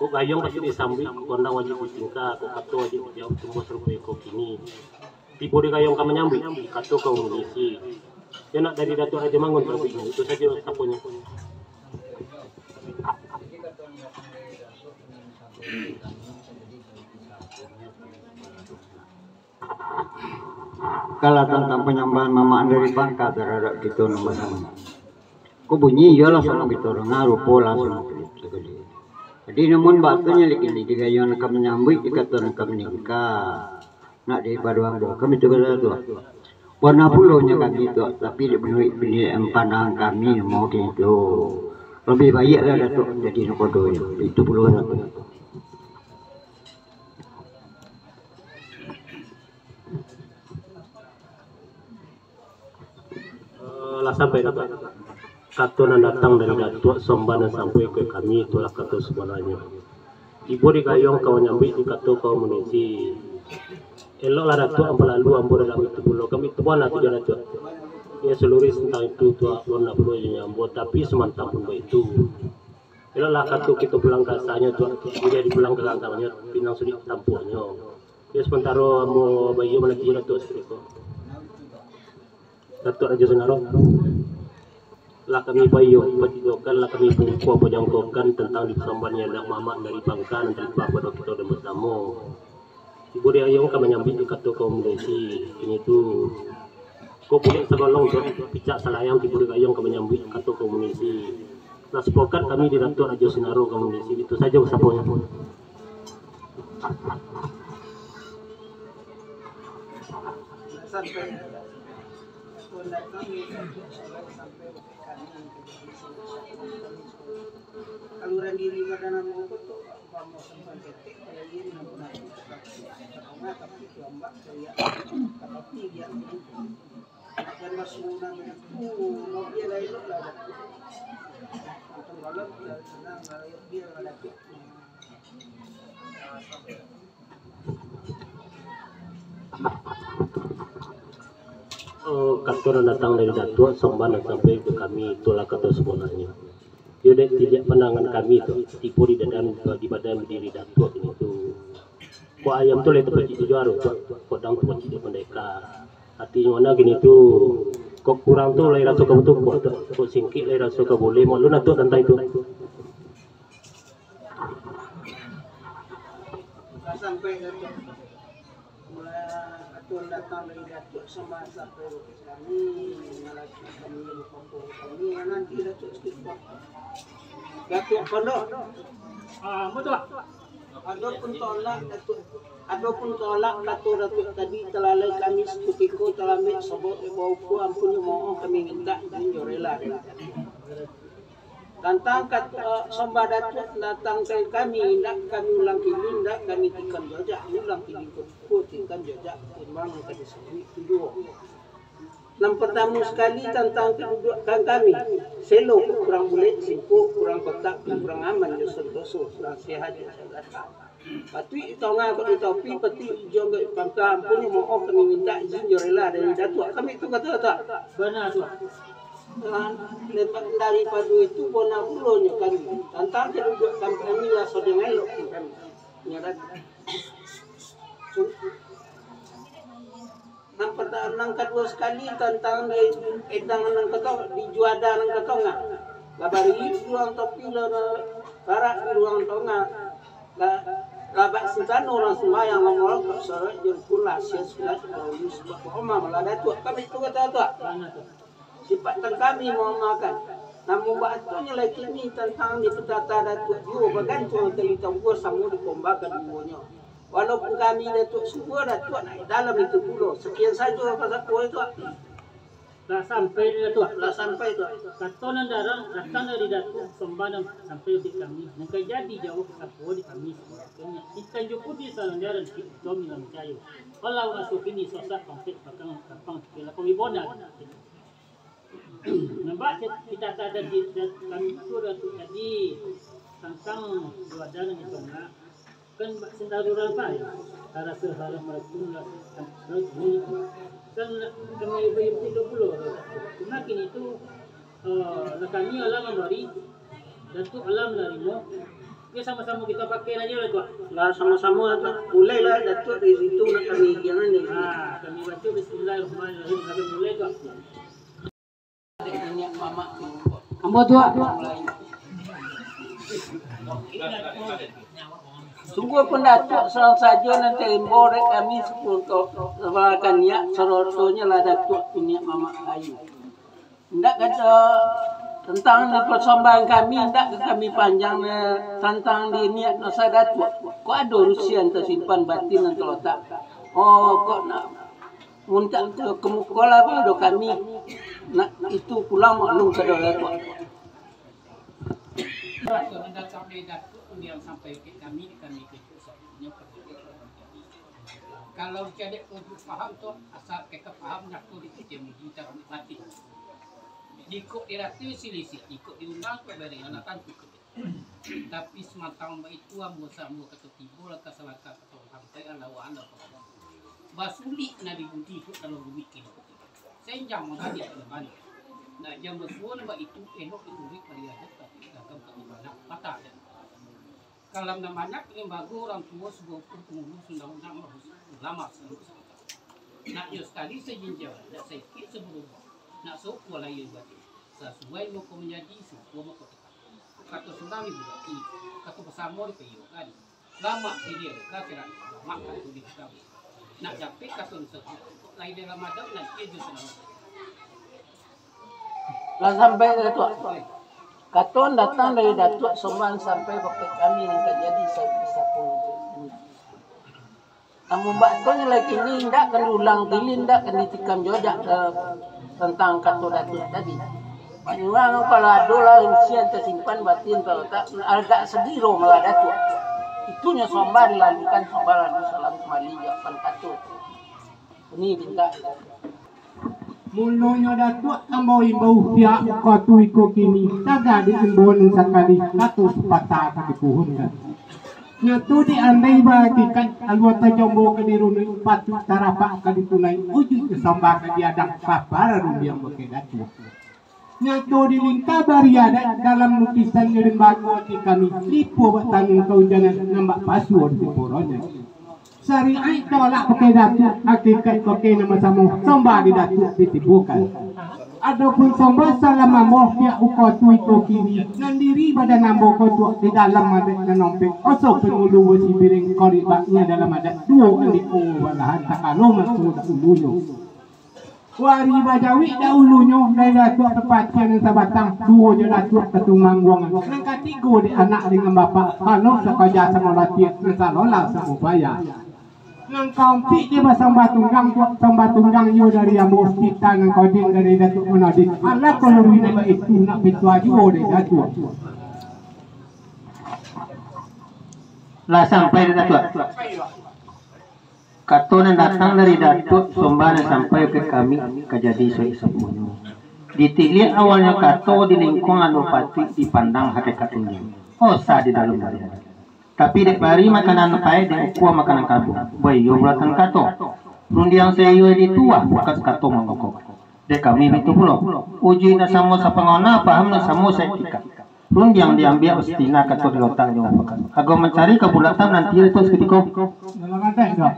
Kok gayuang patuik disambuik, kok kondang wajib ditingka, kok kato wajib dijawab, tumbuah sarupo iko kini. Tibo di gayuang ka manyambuik, kato ka mangisi. Yo nak dari Datuak Rajo Mangun taruih nyo, itu sajo saponyo. Kalau tantang panyambahan mamak dari pangka taradok kito nan basamo. Ko bunyi iyolah samo kito danga, rupo lah samo kito. Jadi namun bak tu nyo lai kini digayuang nan ka manyambuik, dikato nan ka maningka. Nak dipaduang doh kami tu, kata tu. Warna pulo nyo kami tu, tapi di manuruik pandangan kami mungkin tu. Labiah baiak lah Datuak jadi nakodonyo. Itu pulo Datuak. Eh, lah sampai Datuak. Kato nan datang dari Datuak, sambah nan sampai ka kami, itulah kato sabananyo. Tibo di gayuang ka manyambuik, dikato ka mamunisi. Eloklah Datuak, ambo lalu, ambo dalam itu pulo. Kami tuan lah tujuan Datuak. Iyo saluruih tantang itu, Tuak, pun lah pulo inyo ambo, tapi samantang pun baitu. Eloklah kato kito pulang ka asanyo, Tuak. Buliah dipulang ka ganggangnyo, pinang sulik tampuahnyo. Iyo, samantaro ambo baiyo mananti Datuak sadiko. Datuak Rajo Sinaro, lah kami baiyo, patitokan, lah kami pungkuah pajangkokan tantang di pasambahan anak mamak dari pangka nan talipah pado kito nan basamo. Tibo di gayuang ka manyambuik, dikato ka mamunisi. Kini tu, ko bulek sagolong tu, picak salayang, tibo di gayuang ka manyambuik, dikato ka mamunisi. Lah sapakat kami di Datuak Rajo Sinaro ka mamunisi. Itu sajo saponyo. Oh, kato nan datang dari Datuak, sambah nan sampai ka kami, itulah kato sabananyo. Iyo dek tiliak pandangan kami tu, tibo di badan, di badan diri Datuak kini tu. Kok ayam tu lai tapacik di juaro, kok, kok dang tu pacik di pandeka. Artinyo mano kini tu, kok kurang tu lai raso ka batukuak, kok singkik lai raso ka buleh, maklum Datuak tantang itu. Sampai Datuak. Mula aturan datang dari Datuak sama sampai kami, malaki kami, kampung kami, nanti Datuak sekitar. Datuak Pondok. Ah, betul. Adopun tolak Datuak, adopun tolak kato Datuak tadi, talalai kami sakutiko, talambek sabab bauku, ampun jo maoh kami mintak, izin jo rela dari Datuak. Tantang kat-, eh, sambah Datuak datang ka kami, indak kami ulang kini, indak kami tikam jajak, ulang kini ko, ko tikam jajak, timbang nan ka disabuik tu juo. Nan partamo sakali tantang kadudukan kami, selo kok kurang bulek, simpok kurang kotak, kurang aman jo santoso, kurang sehat jo sadaka. Patuik di tongah kok di topi, patuik di ujuang kok di pangka, ampun jo maoh kami mintak, izin jo rela dari Datuak. Kami tu kato Datuak. Bana tu. Nah, lepas daripado itu, bona pulonyo kami. Tantang kadudukan kami lah sadang elok pun kami. Nyo Datuak. Nan pata-, nan kaduo sakali tantang di endang nan kato-, di juada nan katongah. Lah bariik di ruang topi, lah, lah parak di ruang tongah. Lah, lah bak santano urang sumbayang, lah molokok sorek jo rukun, lah sia sunat, lah ulun sabab baomah, lah Datuak kami tu kato Datuak. Sipak tang kami maomakan. Namun baatonyo lai kini tantang di patata Datuak juo, bagantuang tali tangguah samo dikombakan duonyo. Walaupun kami Datuak suruah, Datuak nak dalam itu pulo. Sakian sajo pasako Datuak. Lah sampai Datuak. Lah sampai Datuak. Kato nan darang datang dari Datuak, sambah nan sampai untuak kami. Nan ka jadi jawab pasako di kami. Ikan juku di salanjaran, kito minum cayo. Walau aso kini sosak, pangkek bakang kapang, kila kowi bondan. Nampak cit-, cita-cita tadi, kami tu Datuak tadi tantang juada nan itu nak. Kan bak sentaro urang pai, rasa harap meracun lah, kan, kan kami ibu-ibu tu pulo. Cuma kini tu, eh, lah kami alah mambari, Datuak alah manarimo, yo samo-samo kito pakai ajo lah tu. Lah samo-samo lah tu. Mulailah Datuak dari situ, nak kami jangan dari sini. Ah, kami baco bismillahirrahmanirrahim, kami mulai tu. Ambo tu, ah. Sungguahpun Datuak surang sajo nan taimbau dek kami, sabalakaniak sarotonyo lah Datuak piniak mamak kayu. Indak ka tantang di pasambahan kami, indak ka kami panjang, eh, tantang di niat nan sa Datuak. Kok ado urusan tasimpan batin nan talotak. Oh, kok nak muntak ka, ka muko lah pado kami. Nak itu pulang maklum ka Datuak. Raso nan datang dari Datuak, undian sampai ka kami, kami kecek sabuiknyo. Kalau cadiak kau paham tu, asal keka paham, nak kau dikecek muji tak mati. Di kok dirati silisih, di kok diundang kau bari, anak tantu kau. Tapi samantang baitu, ambo samo kato tibo, langkah salangkah kato sampai, alah wa alah. Basulik nan di budi tu kalau rumik kini. Senjang mambalik ka bali. Nak jam basuo nan baitu, elok dituruik bari adat, tapi gagang ka bana patah adat. Kalam nan banyak limbago urang tuo, sabuah ukun pangulu, undang-undang, ulama saluruh sabanta. Nak nyo sakali sajinjang, nak saikik saburumbang, nak saukua lahia batin. Sasuai mako manjadi, saukua mako tatap. Kato surang dibulaki, kato basamo dipayokan. Lamak siriah, kacirak, lamak kato dikabik. Nak dapek kato nan sabuik, lai dalam adab, nan kecek jo sanang. Lah sampai Datuak. Kato nan datang dari Datuak Somban sampai bakeh kami nan ka jadi sa-, sapo. Amun bak tu nyo lai kini indak kan diulang kini, indak kan ditikam jojak, eh, tantang kato Datuak tadi. Banyuang kalau ado lah urusan tasimpan batin, kalau tak agak sagiro malah Datuak. Itu nyo Somban dilalukan, Somban lalu salam kambali jawab kato. Ini pinta. Mulonyo Datuak ambo imbau pihak uko tu iko kini, taga di imbau nan sakali, kato sapatah ka dipuhunkan. Nyato di andai bahakikat, alua tajombo ka dirunui, patuik tarapak ka ditunai, ujuik jo sambah ka diadang, papara rundiang bakeh Datuak. Nyato di lingka bari adat, dalam lukisan di limbago ati kami, lipo bak tanun kaujanan, nan bak pasuo di poronyo. Sariaik tolak bakeh Datuak, hakikat bakeh nan basamo, sambah di Datuak ditibokan. Adopun sambah salam ambo, pihak uko tu iko kini, nan diri badan ambo ko tu di dalam adat nan ompek, oso pangulu basibiring, koribaknyo dalam adat duo andiko balahan, takalo maso dahulunyo. Wari bajawik dahulunyo, dari Datuak Papatiah nan sabatang, duo jo Datuak Katumangguangan, nan katigo dek anak dengan bapak, kalau sakaja samo latiah, nan salolah samo payah. Nan kaompik dek basambah tunggang, Tuak sambah tunggang iyo dari ambo, pitah nan kodim dari Datuak Munadin, alah kalau ruwi nan baitu, nak pituah juo dek Datuak. Lah sampai dek Datuak. Kato nan datang dari Datuak Somban nan sampai ka kami ka jadi saik sapunyo. Di tiliak awalnyo kato, di lingkuang anu patuik dipandang hakikat tunjuang. Osa di dalam dari adat. Tapi dek bari makanan paik, dek ukua makanan kabuang. Baiyo bulatan kato. Rundiang saiyo di tuah, bukas kato mangkokok. Dek kami bitu pulo. Ujuik nak samo sapangona, paham nak samo saiktikad. Rundiang diambiak, bastina kato dilotak jo mufakat. Ago mancari kabulatan nanti itu sakutiko. Dalam adat dah.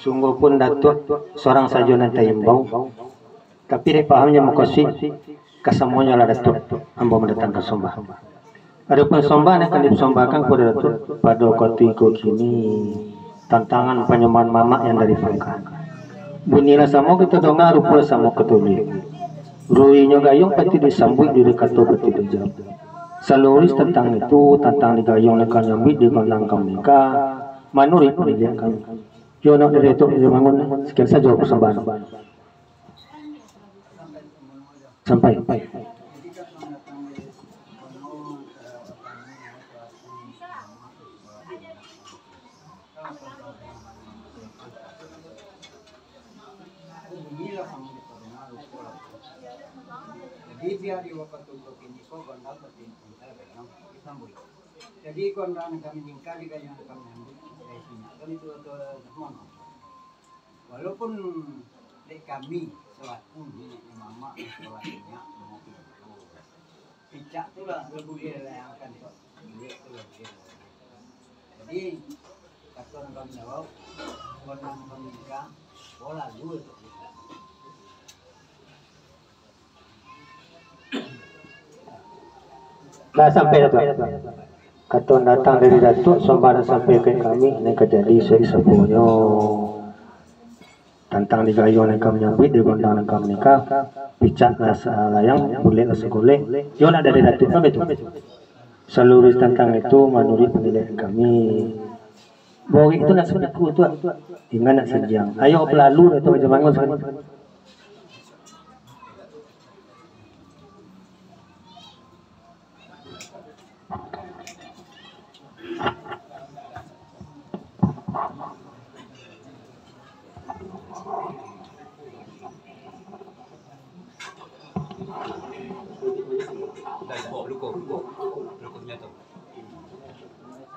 Sungguahpun Datuak surang sajo nan taimbau, tapi dek pahamnyo mukasuik, kasamonyo lah Datuak ambo mandatangkan sambah. Adopun sambah nan ka disambahkan kapado Datuak pado katiko kini, tantangan panyambahan mamak yang dari Pangka. Bunyi lah samo kito donga, rupo lah samo kito liek. Ruinyo gayuang pati disambuik, duri kato pati dijawab. Saluruih tantang itu, tantang di gayuang nan ka nyambuik di gondang kami ka, manuruik paniliak kami. Yo, nak dari Datuak Raja Mangun, sekian sajo persembahan. Sampai. Jadi, biar di wakatu kini ko gondang batin pintar ganang disambuik. Jadi, gondang kami ningka di ganang kami ambil dari sini. Kan itu atau mohon. Walaupun dek kami selaku niniak mamak, sekolah niniak, mau pintu. Picak tu lah lagu dia lah yang akan buat. Bilik tu lah dia. Jadi, kata orang kami jawab, orang kami nikah, bola dua tu. Lah sampai, Datuak. Kato nan datang dari Datuak, sambah nan sampai ka kami, nan ka jadi saik saponyo. Tantang digayuang nan ka manyambuik, digondang nan ka manikah, picak lah salayang, bulek lah sagolek. Iyo nak dari Datuak kan baitu. Saluruih tantang itu manuruik panilaian kami. Borek tu nak sapiku tu, ingan nak sajiang. Ayo balalu Datuak Rajo Mangun sakali.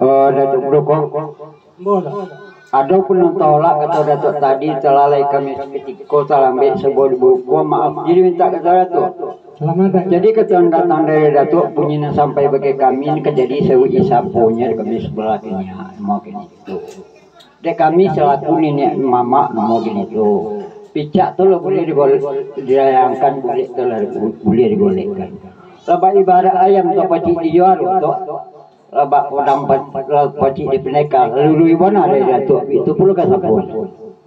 Oh, Datuak Bruko. Ado pun nan taolak kato Datuak tadi, talalai kami sakutiko, talambek sabuah di buku, maaf jadi mintak kato Datuak. Jadi kato nan datang dari Datuak, bunyi nan sampai bake kami, nan ka jadi sabuik saponyo di kami sabalah kini, namo kini tu. Dek kami salaku niniak mamak namo kini tu. Picak tu lah buliah digolek, dilayangkan, bulek tu lah bu-, buliah digolekkan. Lah bak ibarat ayam tu pacik di juaro tu. Lah bak podang pa-, lah pacik di paneka, lalu bana dari Datuak, itu pulo ka sapo?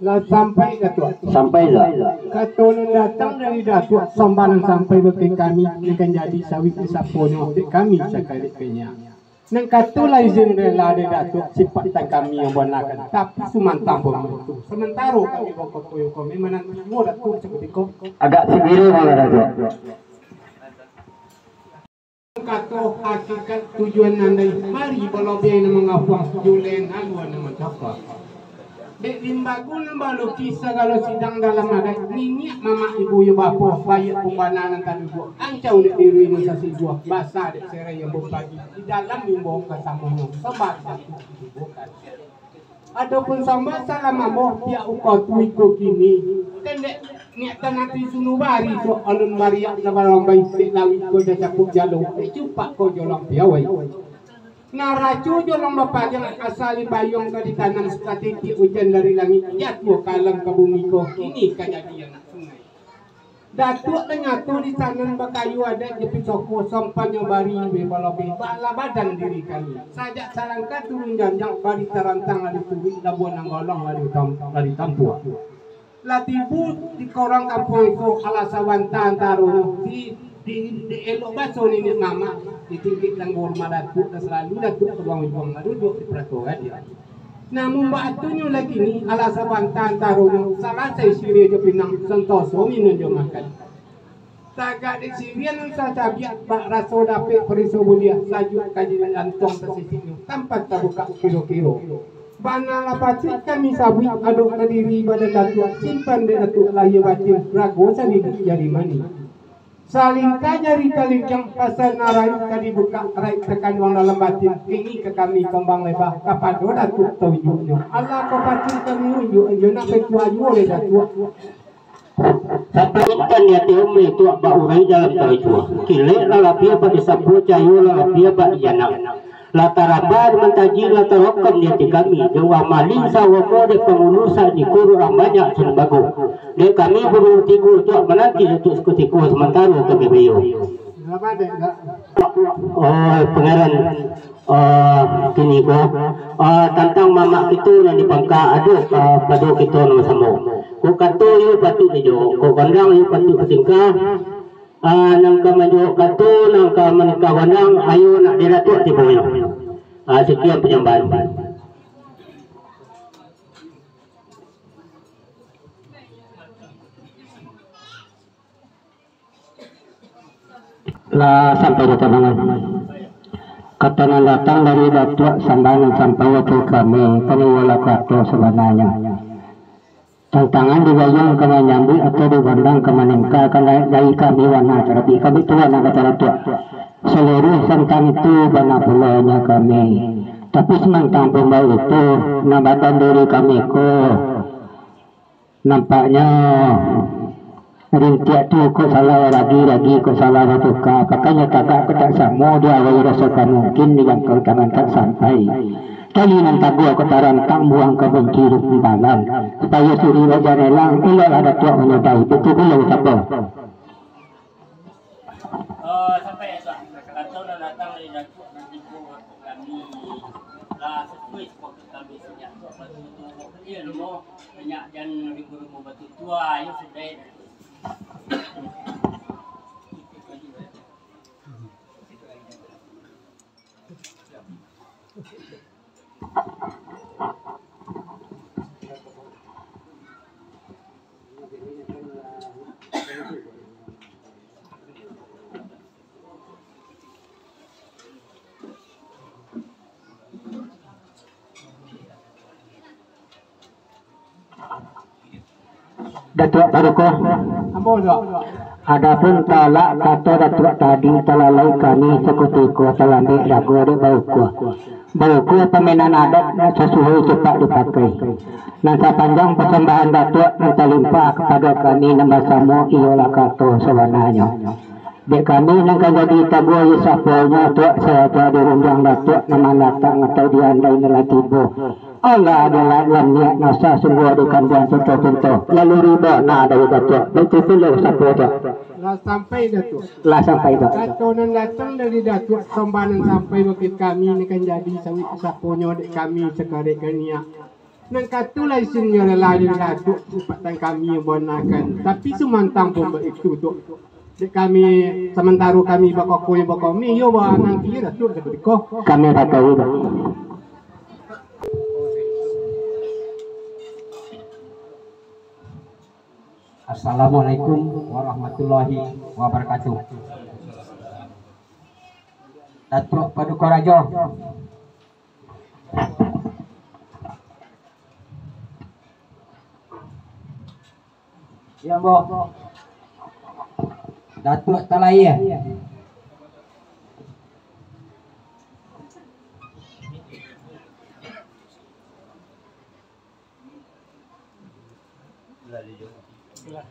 Lah sampai Datuak. Sampai lah. Kato nan datang dari Datuak, sambah nan sampai bake kami, nan ka jadi sabuik saponyo dek kami sakali kini. Nan kato lah izin rela dari Datuak, sipaik tang kami nan banakan, tapi sumantang pun itu. Samantaro kami bakokoyo ko, mananti Datuak sakutiko. Agak sibiro malah Datuak. Kato hakikat tujuan nan dari mari, balobiah nan mangapuang, julai nan alua nan mancapa. Dek limbago nan balukih sagalo sidang dalam adaik, niniak mamak ibu iyo bapo, baiak pun bana nan taduduak, ancau dek dirui nan sasiguah, basa dek serai nan bapagi, di dalam imbau kasamonyo, sambah dek Datuak ditubuahkan. Adopun sambah salam ambo, pihak uko tu iko kini. Tendek niatan ati sunubari tu, alun bariak nan balambai, dek lawik ko dacapuik jalo, dek cupak ko jolang piawai. Naraco jolang bapagang, asa limbayuang ka ditanam, satitiak ujan dari langik, jatuah ka alam ka bumi ko, kini ka jadi anak sungai. Datuak nan nyato di sanan bakayu adaik jo pisoko, sampanyo bari beh balobeh, baalah badan diri kami. Sajak salangkah turun janjang, bari tarantang lah dituruik, labuah nan golong lah ditam-, lah ditampuah. Lah tibo di korong kampuang iko, alah sabanta antaronyo, di, di, di elok baso niniak mamak, di tingkik tanggo rumah Datuak, lah salalu Datuak ka ruang ibuang, lah duduak di paratuaran. Namun baatunyo lai kini, alah sabanta antaronyo, salasai siriah jo pinang, santoso minun jo makan. Tagak di siriah nan sacabiak, bak raso dapek pariso buliah, sajuak ka jadi lantuang sasisiknyo, tampan tabukak kiro-kiro. Bana lah patuik kami sabuik, adok ka diri badan Datuak, simpan dek Datuak lahia batin, rago sadidik jari manih. Salingkah jari talingkiang, pasal nan raik ka dibukak, raik takanduang dalam batin, kini ka kami kambang leba, kapado Datuak taunjuaknyo. Alah ko patuik kami unjuak, iyo nak batua juo dek Datuak. Saparintan di ati umi tu bak urai dalam karajo. Kilek lah labiah bak disabuik, cayo lah labiah bak dijanak. Lah taraba di mantaji, lah tarokam di ati kami, dek urang maling saromo, dek pangulu sakutiko, urang banyak salimbago. Dek kami bulu tigo tu mananti untuak sakutiko, samantaro kami baiyo. Oh, pangeran, oh, kini ko, oh, tantang mamak kito nan di pangka, ado, oh, pado kito nan basamo. Kok kato iyo patuik dijawok, kok gondang iyo patuik batingkah. Ah, nan ka manjawok kato, nan ka manikah gondang, ayo nak di Datuak tibonyo. Ah, sakian panyambahan. Lah sampai di tanangan. Kato nan datang dari Datuak, sambah nan sampai ka kami, paniwolah kato sabananyo. Tantangan digayuang ka manyambuik, atau digondang ka maningkah, kan dari kami wana tarapi kami tu wana kato Datuak. Saluruih tantang itu bana pulo nyo kami. Tapi samantang pun baitu, nan badan diri kami ko nampaknyo rintiak tu kok salah ragi, ragi kok salah batuka, pakanyo tagak kok tak samo, diawai raso ka mungkin, dijangkau tangan tak sampai. Tali nan taguah kok tarantang, buang ka bunci di timbalan, supayo suri raja nelang, eloklah Datuak manyudahi, betul pulo ucapo. Oh, sampai esok. Kato nan datang Kami lah sesuai sepakati kami sejak tu. Batu tu, iyo, limo, banyak jan ribu-ribu batu tua, iyo, sudah. Datuak Paduko. Ambo, Datuak. Adapun talak kato Datuak tadi, talalai kami sakutiko talambek rago dek baukua. Baukua pamainan adat nan sasuai cupak dipakai. Nan sapanjang pasambahan Datuak nan talimpah kapado kami nan basamo iyolah kato sabananyo. Dek kami nan ka jadi taguah, iyo saponyo Tuak, saja di rundiang Datuak nan mandatang atau di andai nan lah tibo. Allah adalah lam niat nasa sungguah di kambuang contoh-contoh. Lalu riba na dari Datuak. Baik tu lo sapo Tuak. Lah sampai Datuak. Lah sampai Tuak. Kato nan datang dari Datuak, sambah nan sampai bakeh kami nan kan jadi sawit saponyo dek kami sakarek kaniak. Nan kato lah isinnyo rela di Datuak, sipatan kami banakan. Tapi sumantang pun baitu tu. Dek kami, samantaro kami bakokoi bakomi, iyo ba nanti Datuak sakutiko. Kami pakai itu. Assalamualaikum warahmatullahi wabarakatuh. Datuak Paduko Rajo. Iyo, Ambo. Datuak Talaie.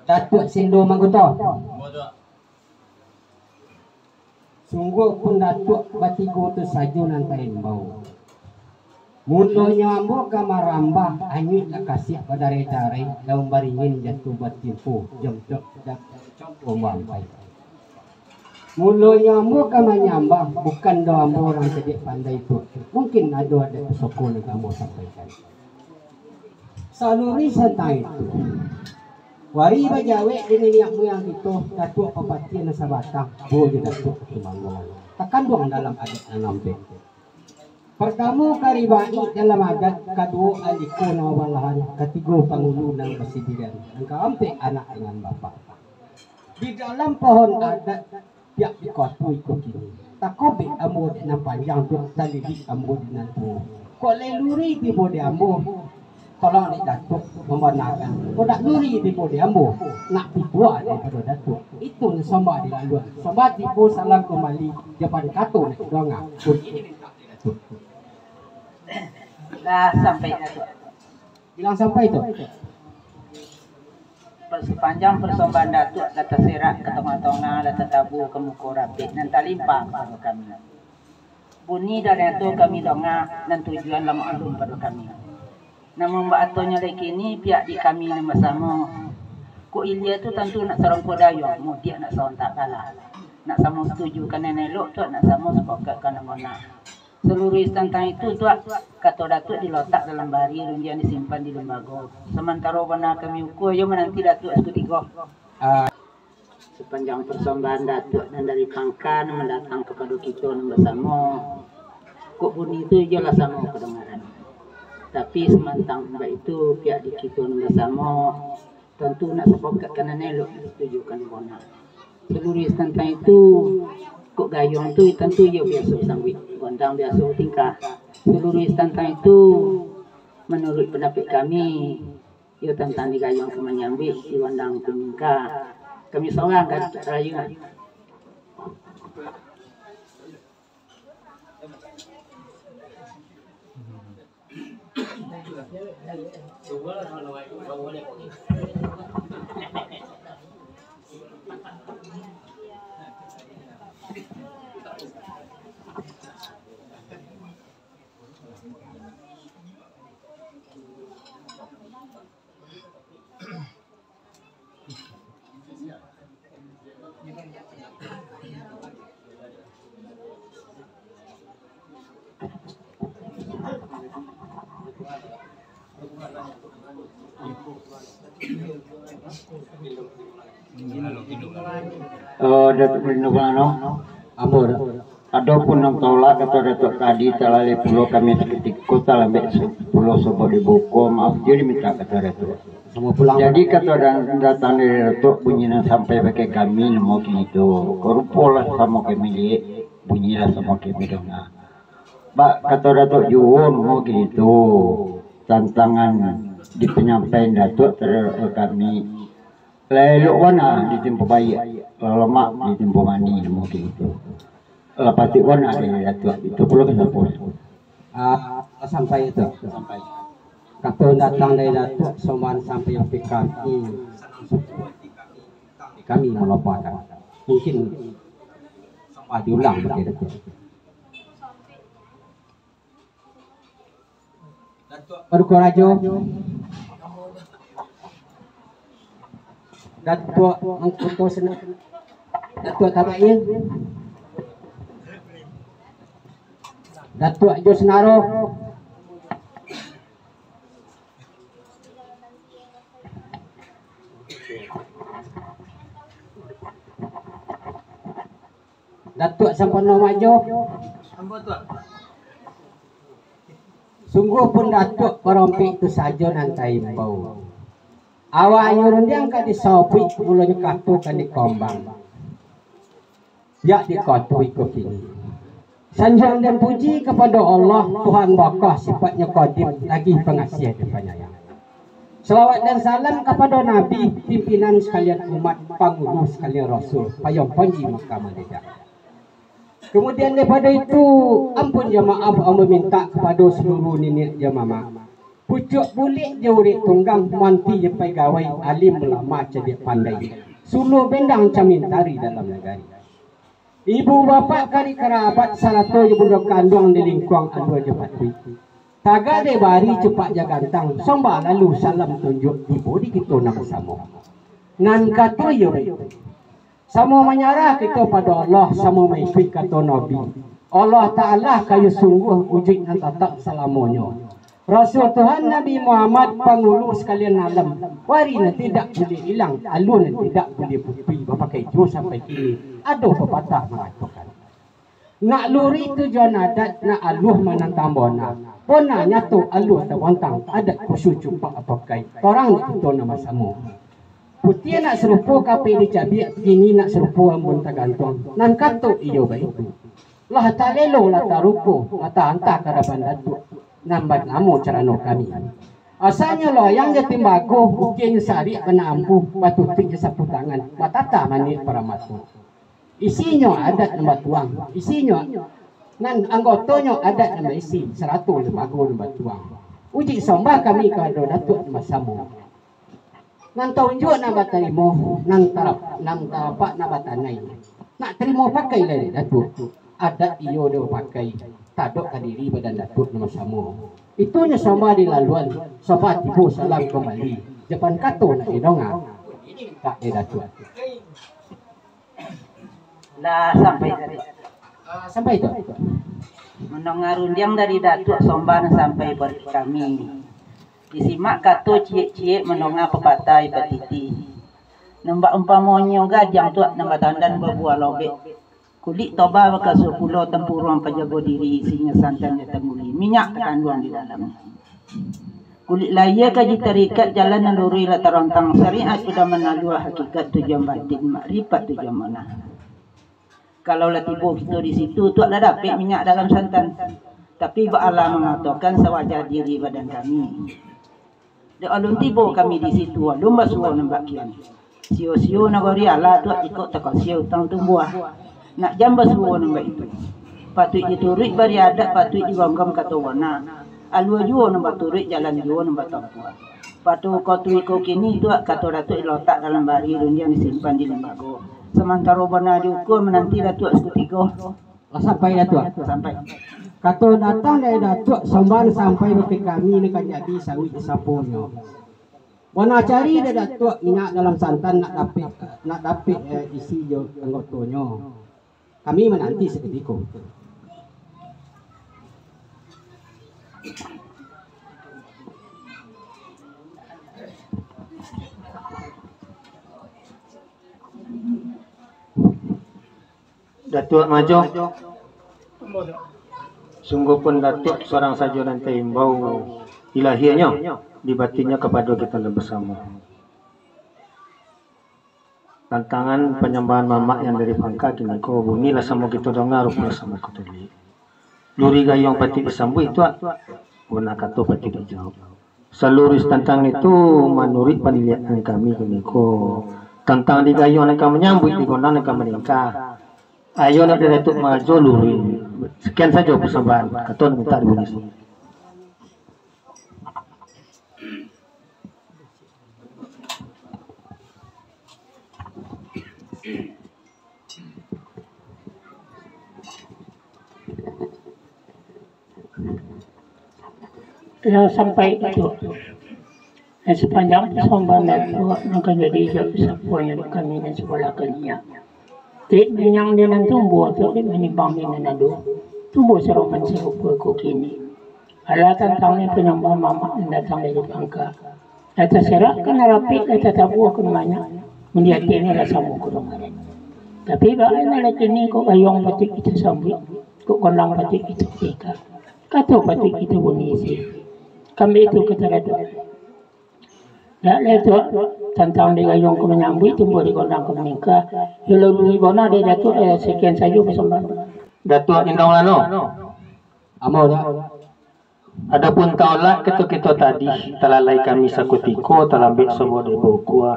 Datuak Sindo Mangguto. Sungguahpun Datuak batigo tu sajo nan taimbau. Mulonyo ambo ka marambah, anyuik lah kasiak badarai-darai, daun baringin jatuah batimpo, jam cok, jam cok, ambo ampai. Mulonyo ambo ka manyambah, bukan doh ambo urang cadiak pandai tu. Mungkin ado adat pusako nan ka ambo sampaikan. Saluruih tantang itu, wari bajawek di niniak muyang kito, Datuak Papatiah nan sabatang, buah jo Datuak Katumangguangan, takanduang dalam adat nan ampek. Partamo karibaik dalam adat, kaduo aliko nan babalahan, katigo pangulu nan basiliran, nan kaampek anak dangan bapak. Di dalam pohon adat, piak di koto iko kini, takobek ambo dek nan panjang tu, talilik ambo dek nan tuo. Kok lai luri tibo di ambo, tolong dek Datuak mambanakan. Kok dak luri tibo di ambo, nak pituah daripado Datuak. Itu nan sambah di laluan. Sambah tibo, salam kumbali, jawaban kato nak didanga. Lah sampai Datuak. Bilang sampai tu. Sapanjang parsombahan Datuak lah taserak ka tongah-tongah, lah tatabua ka muko rapek, nan talimpah kapado kami. Bunyi dari ato kami donga, nan tujuan lah maklum pado kami. Namun baatonyo lai kini, pihak di kami nan basamo, kok ilia tu tantu nak sarongko dayuang, mudiak nak saontak bala. Nak samo satuju ka nan elok tu, nak samo sapakat ka nan bana. Saluruih tantang itu, Tuak, kato Datuak dilotak dalam bari, rundiang disimpan di limbago. Samantaro bana kami ukua, iyo mananti Datuak sakutiko. Ah, sapanjang parsombahan Datuak nan dari pangka nan mandatang kapado kito nan basamo, kok bunyi tu iyolah samo kadangaran. Tapi samantang baitu, pihak di kito nan basamo, tantu nak sapakat ka nan elok, nak satuju ka nan bana. Saluruih tantang itu, kok gayuang tu tantu iyo biaso sambuik, gondang biaso tingkah. Saluruih tantang itu, manuruik pandapek kami, iyo tantang di gayuang ka manyambuik, di gondang ka mingka. Kami sorang ka rayo. Eh, Datuak Rindu Balano, ambo ado pun nan tolak, kato Datuak tadi, talalai pulo kami sakutiko, talambek pulo sobo dibuko, maaf juo diminta, kato Datuak. Samo pulang. Jadi, kato dan datang dari Datuak, bunyi nan sampai bakeh kami, namo kini tu, rupo lah samo kami liek, bunyi lah samo kami danga. Bak kato Datuak juo, namo kini tu, tantangan di panyampaian Datuak tarhadap kami. Lah elok bana ditimpo baiak, lah lamak ditimpo manih, namo kini tu. Lah patuik bana dari Datuak, itu pulo kasapo. Ah, sampai itu. Sampai. Kato datang dari Datuak, sombaan sampai P K I, kami melupakan. Mungkin sama diulang, Datuak. Paduko Rajo, Datuak Mangkuto Sena-, Datuak Tabain, Datuak Ijo Senaro, Datuak Sampono Majo. Sungguahpun Datuak barompik tu sajo nan taimbau. Awaknyo rundiang ka disabuik, mulonyo kato ka dikombang. Yak di kotu iko kini. Sanjung dan puji kapado Allah, Tuhan bakah, sifatnyo qadim, lagi pangasiah dan panyayang. Salawat dan salam kapado Nabi, pimpinan sakalian umat, pangulu sakalian rasul, payuang panji Makkah Madinah. Kamudian, daripado itu, ampun jo maaf ambo mintak kapado saluruah niniak jo mamak, pucuak buliak jo urek tunggang, manti jo pagawai, alim ulama cadiak pandai, suluah bendang camin tari dalam nagari. Ibu bapak karib karabat, sarato jo bundo kanduang di lingkuang alua jo patuik. Tagak dek bari cupak jo gantang, sombah lalu salam tunjuak, tibo di kito nan basamo. Nan kato iyo baitu. Samo manyarah kito pado Allah, samo maikuik kato Nabi. Allah Ta'ala kayo sungguah, ujuik nan tatap salamonyo. Rasul Tuhan Nabi Muhammad, pangulu sakalian alam, wari nan tidak buliah ilang, alua nan tidak buliah putuih, bapakai juo sampai kini. Ado papatah mangatokan, nak luruih tujuan adat, nak aluah manantang bona. Bona nyato aluah tabontang, adat khusus cupak apokai, torang dek kito nan basamo. Putiah nak sarupo kapeh dicabiak, kini nak sarupo ambun tagantuang. Nan kato iyo baitu. Lah talelo, lah taruko, lah taanta ka adapan Datuak nan banamo carano kami. Asanyo loyang jo timbago, ukianyo sariak bana ampuah, batutuik jo sapu tangan, batata manik paramato. Isinyo adat nan batuang, isinyo nan anggotonyo adat nan baisi, sarato limbago nan batuang. Ujuik sombah kami kapado Datuak nan basamo. Nan taunjuak nan batarimo, nan tarap-, nan tarapak nan batanai. Nak tarimo pakai lai dek Datuak. Adat iyo dipakai, tadok ka diri badan Datuak nan basamo. Itunyo sombah dilaluan, sombah tibo salam kumbali. Japan kato nak didonga, tak dek Datuak. Lah sampai tadi. Ah, sampai tu. Mandonga rundiang dari Datuak, sombah nan sampai buat kami. Disimak kato ciek-ciek, mandonga papatah ipatiti. Nan bak umpamonyo gadang tu nan batandan babuah lobek. Kulik toba bakasuah pulo, tampuruang pajago diri, isinyo santan jo tangguli, minyak takanduang di dalamnyo. Kulik layia kaji tarikat, jalan nan luruih lah tarontang, syariat pedoman aluah, hakikat tujuan batin, makrifat tujuan munah. Kalau lah tibo kito di situ, Tuak lah dapek minyak dalam santan. Tapi baalah mangatokan sawaja diri badan kami. Dek alun tibo kami di situ, alun basuo nan bak kian. Sio-sio nagori alah, Tuak, jikok takosio utang tumbuah. Nak jan basuo nan baitu. Patuik dituruik bari adat, patuik digonggong kato bona. Alua juo nan baturuik, jalan juo nan batampuah. Pado kotu iko kini, Tuak, kato Datuak dilotak dalam bari, rundiang disimpan di limbago. Samantaro bona diukua, mananti Datuak sakutiko. Lah sampai Datuak? Sampai. Kato datang dari Datuak, sombah sampai bakeh kami, nan ka jadi sauik saponyo. Bona cari dek Datuak minyak dalam santan, nak dapek, nak dapek, eh, isi jo anggotonyo. Kami mananti sakutiko. Datuak Majo, sungguahpun Datuak surang sajo nan taimbau di lahianyo, di batinnyo kapado kito nan basamo. Tantangan panyambahan mamak yang dari pangka kini ko, bunyilah samo kito danga, rupolah samo kito liek. Luruih gayuang patuik disambuik, Tuak. Bana kato patuik dijawab. Saluruih tantang itu, manuruik panilaian kami kini ko, tantang di gayuang nan ka manyambuik, di gondang nan ka maningka. Ayo nak dari Datuak Majo luruih. Sekian sajo persembahan. Kato mintak dibunyikan. Lah sampai itu. Nan sapanjang pasambahan Datuak nan ka jadi ijab sapuanyo dek kami nan sabalakaniak. Dek manyang di nan tumbuah tu, dek manimbang di nan ado, tumbuah saroman sarupo iko kini. Alah tantang ni panyambahan mamak nan datang dari pangka. Lah taserak ka nan rapek, lah tatabuah ka nan banyak. Mun di ati ni lah samo ka nan arek. Tapi baa nan lah kini, kok gayuang patuik kito sambuik, kok gondang patuik kito tingka, kato patuik kito bunyi isi. Kambek tu kato Datuak. Dak lai tu, tantang di gayuang ka manyambuik, tumbuah di gondang ka maningka. Yo lalu ibana dek Datuak, eh, sekian sajo pasambahan. Datuak Indong Lano. Ambo, Tuak. Adopun taulak kato kito tadi, talalai kami sakutiko, talambek sobo dek baukua.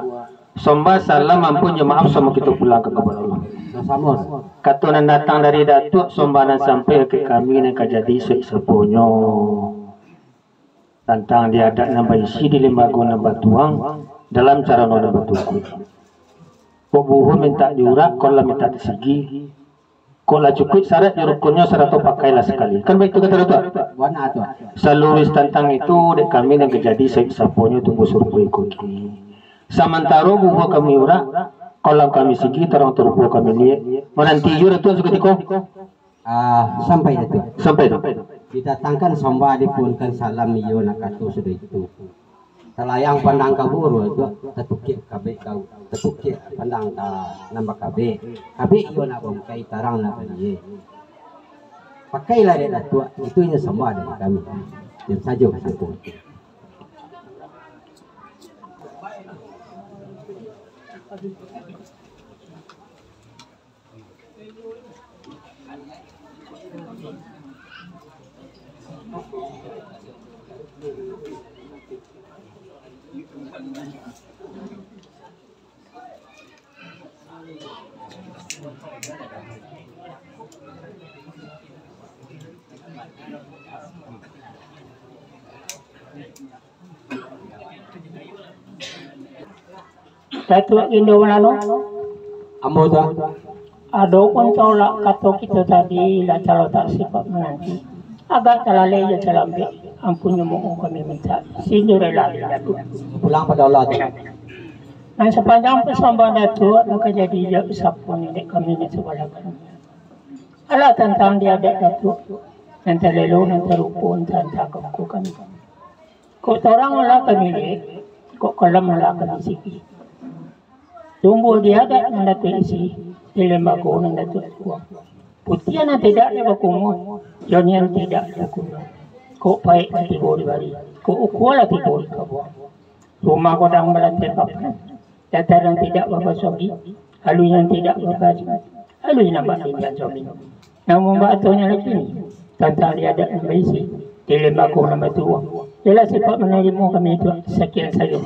Sombah, salam, ampun jo maaf, samo kito pulang ka kabake Allah. Samo-samo. Kato nan datang dari Datuak, sombah nan sampai ka kami nan ka jadi soik saponyo. Tantang di adat nan baisi, di lembago nan batuang, dalam carano nan batukuik. Kok buhua mintak diurak, kok lah mintak disigi, kok lah cukuik syarat jo rukunnyo sarato pakailah sakali. Kan baitu kato Datuak? Bana, Tuak. Saluruih tantang itu, dek kami nan ka jadi soik saponyo, tumbuah sarupo iko kini. Samantaro buhua kami urak, kok lah kami sigi, tarang tarupo kami liek. Mananti juo Datuak sakutiko. Ah, sampai Datuak. Sampai, Datuak. Didatangkan sombah, dipuhunkan salam, iyo nak kato sudah itu. Talayang pandang ka buruak tu, tatukiak kabek kau, tatukiak pandang ka nan bakabek. Kabek iyo nak bangkai, tarang nak baliak. Pakailah dek Datuak, itu inyo sombah dari kami. Diam sajo, sajo. Datuak Indo Malano. Ambo, Tuan. Adopun taulak kato kito tadi, lah talatak sipaik mananti. Agak talalai jo talambek, ampun jo maoh kami mintak. Sinyo rila dek Datuak. Pulang pado Allah, Tuan. Nan sapanjang pasambahan Datuak, nan ka jadi ijab saponyo dek kami nan sabalah kami. Alah tantang di adat Datuak, nan talelo, nan tarupo, nan tantang ka muko kami. Kok tarang alah kami liek, kok kalam alah kami sigi. Tumbuah di adat nan Datuak isi, di lembago nan Datuak tuang. Putiah nan tidak dek bakumuah, janiah nan tidak dek bakumuah. Kok paik lah tibo di bari, kok ukua lah tibo di kabuang. Rumah godang balantai papan, data nan tidak babasuah agi, aluih nan tidak babasuah, aluih nan bak dilian suami. Namun baatonyo lagi ni, tantang di adat nan baisi, di lembago nan batuah. Jelas sipaik manarimo kami tu, sakian sajo.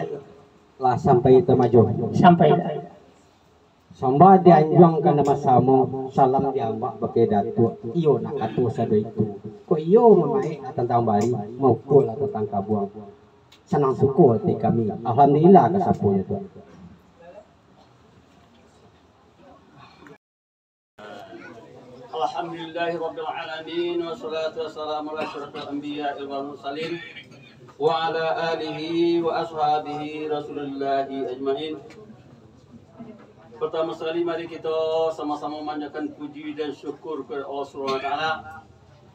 Lah sampai itu, Majo? Sampai lah. Sambah dianjuang ka nan basamo, salam diambak bakeh Datuak, iyo nak kato sado itu. Kok iyo mamaek nak tantang bari, mauko lah tantang kabuang. Sanang suko ati kami. Alhamdulillah ka saponyo tu. Alhamdulillahirabbil alamin, wassalatu wassalamu ala asyrafil anbiya wal mursalin, wa ala alihi wa ashabihi rasulillahi ajmain. Pertama sekali, mari kita sama-sama manjatuhkan puji dan syukur kepada Allah Subhanahu wa Taala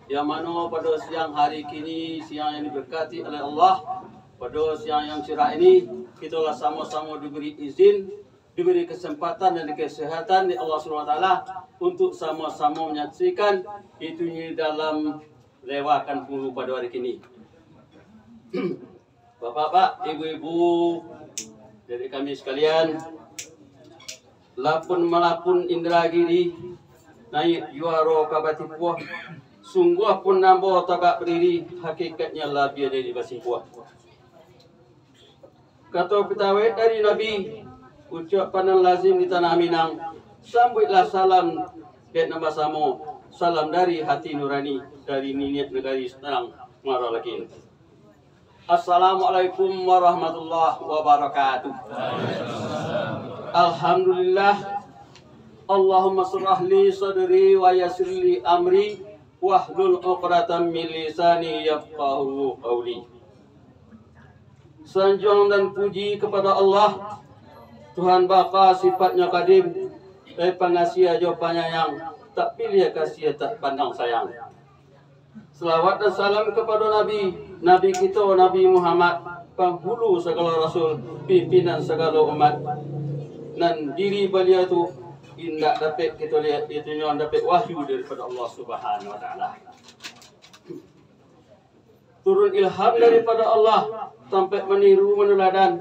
Yang mano pado siang hari kini, siang yang diberkati oleh Allah, pado siang yang cerah ini, kito lah samo-samo diberi izin, diberi kesempatan dan kesehatan dek Allah Subhanahu Wa Taala untuk samo-samo menyaksikan itunyo dalam lewakan pulu pado hari kini. Bapak-bapak, ibu-ibu, dari kami sekalian, lapun malapun Indragiri, naiak juaro ka batipuah, sungguah pun ambo tagak badiri, hakikatnyo labiah dari basimpuah. Kato pitawek dari Nabi, ucapan nan lazim di tanah Minang, sambuiklah salam dek nan basamo, salam dari hati nurani, dari niniak nagari Tanang Muaro Lakin. Assalamualaikum warahmatullahi wabarakatuh. Alhamdulillah. Allahumma syrah li sadri wa yassir li amri wahlul uqdatam min lisani yafqahu qauli. Sanjuang dan puji kepada Allah, Tuhan baka sifatnya kadim, eh, pangasiah jo panyayang, tak pilih kasiah, tak pandang sayang. Salawat dan salam kepada Nabi, Nabi kito Nabi Muhammad, panghulu sagalo rasul, pimpinan sagalo umat. Nan diri baliau tu indak dapek kito lihat, itu nyo dapek wahyu daripada Allah Subhanahu Wa Taala. Turun ilham daripada Allah, tampek maniru manuladan,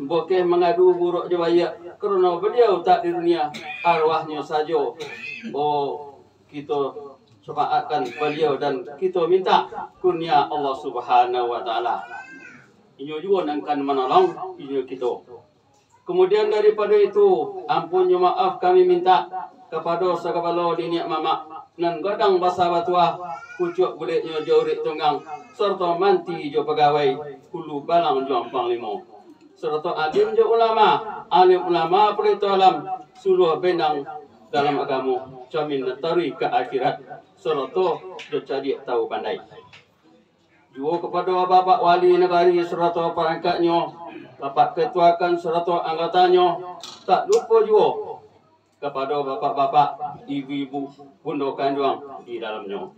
bukeh mangadu buruak jo baiak, karano baliau tak di dunia, arwahnyo sajo. Oh, kito syafaatkan baliau dan kito minta kurnia Allah Subhanahu Wa Taala. Inyo juo nan kan manolong inyo kito. Kamudian daripado itu, ampunnyo maaf kami mintak kapado sagalo niniak mamak nan gadang basa batua, pucuak buleknyo jo urek tunggang, sarato manti jo pagawai, hulu balang jo ampang limo, sarato alim jo ulama, alim ulama palito alam, suluah benang dalam agamo, camin nan taruih ka akhirat, sarato jo cadiak tau pandai. Juo kapado Bapak Wali Nagari sarato parangkatnyo, Bapak Ketua Kan sarato anggotanyo, tak lupo juo kapado bapak-bapak, ibu-ibu, bundo kanduang di dalamnyo.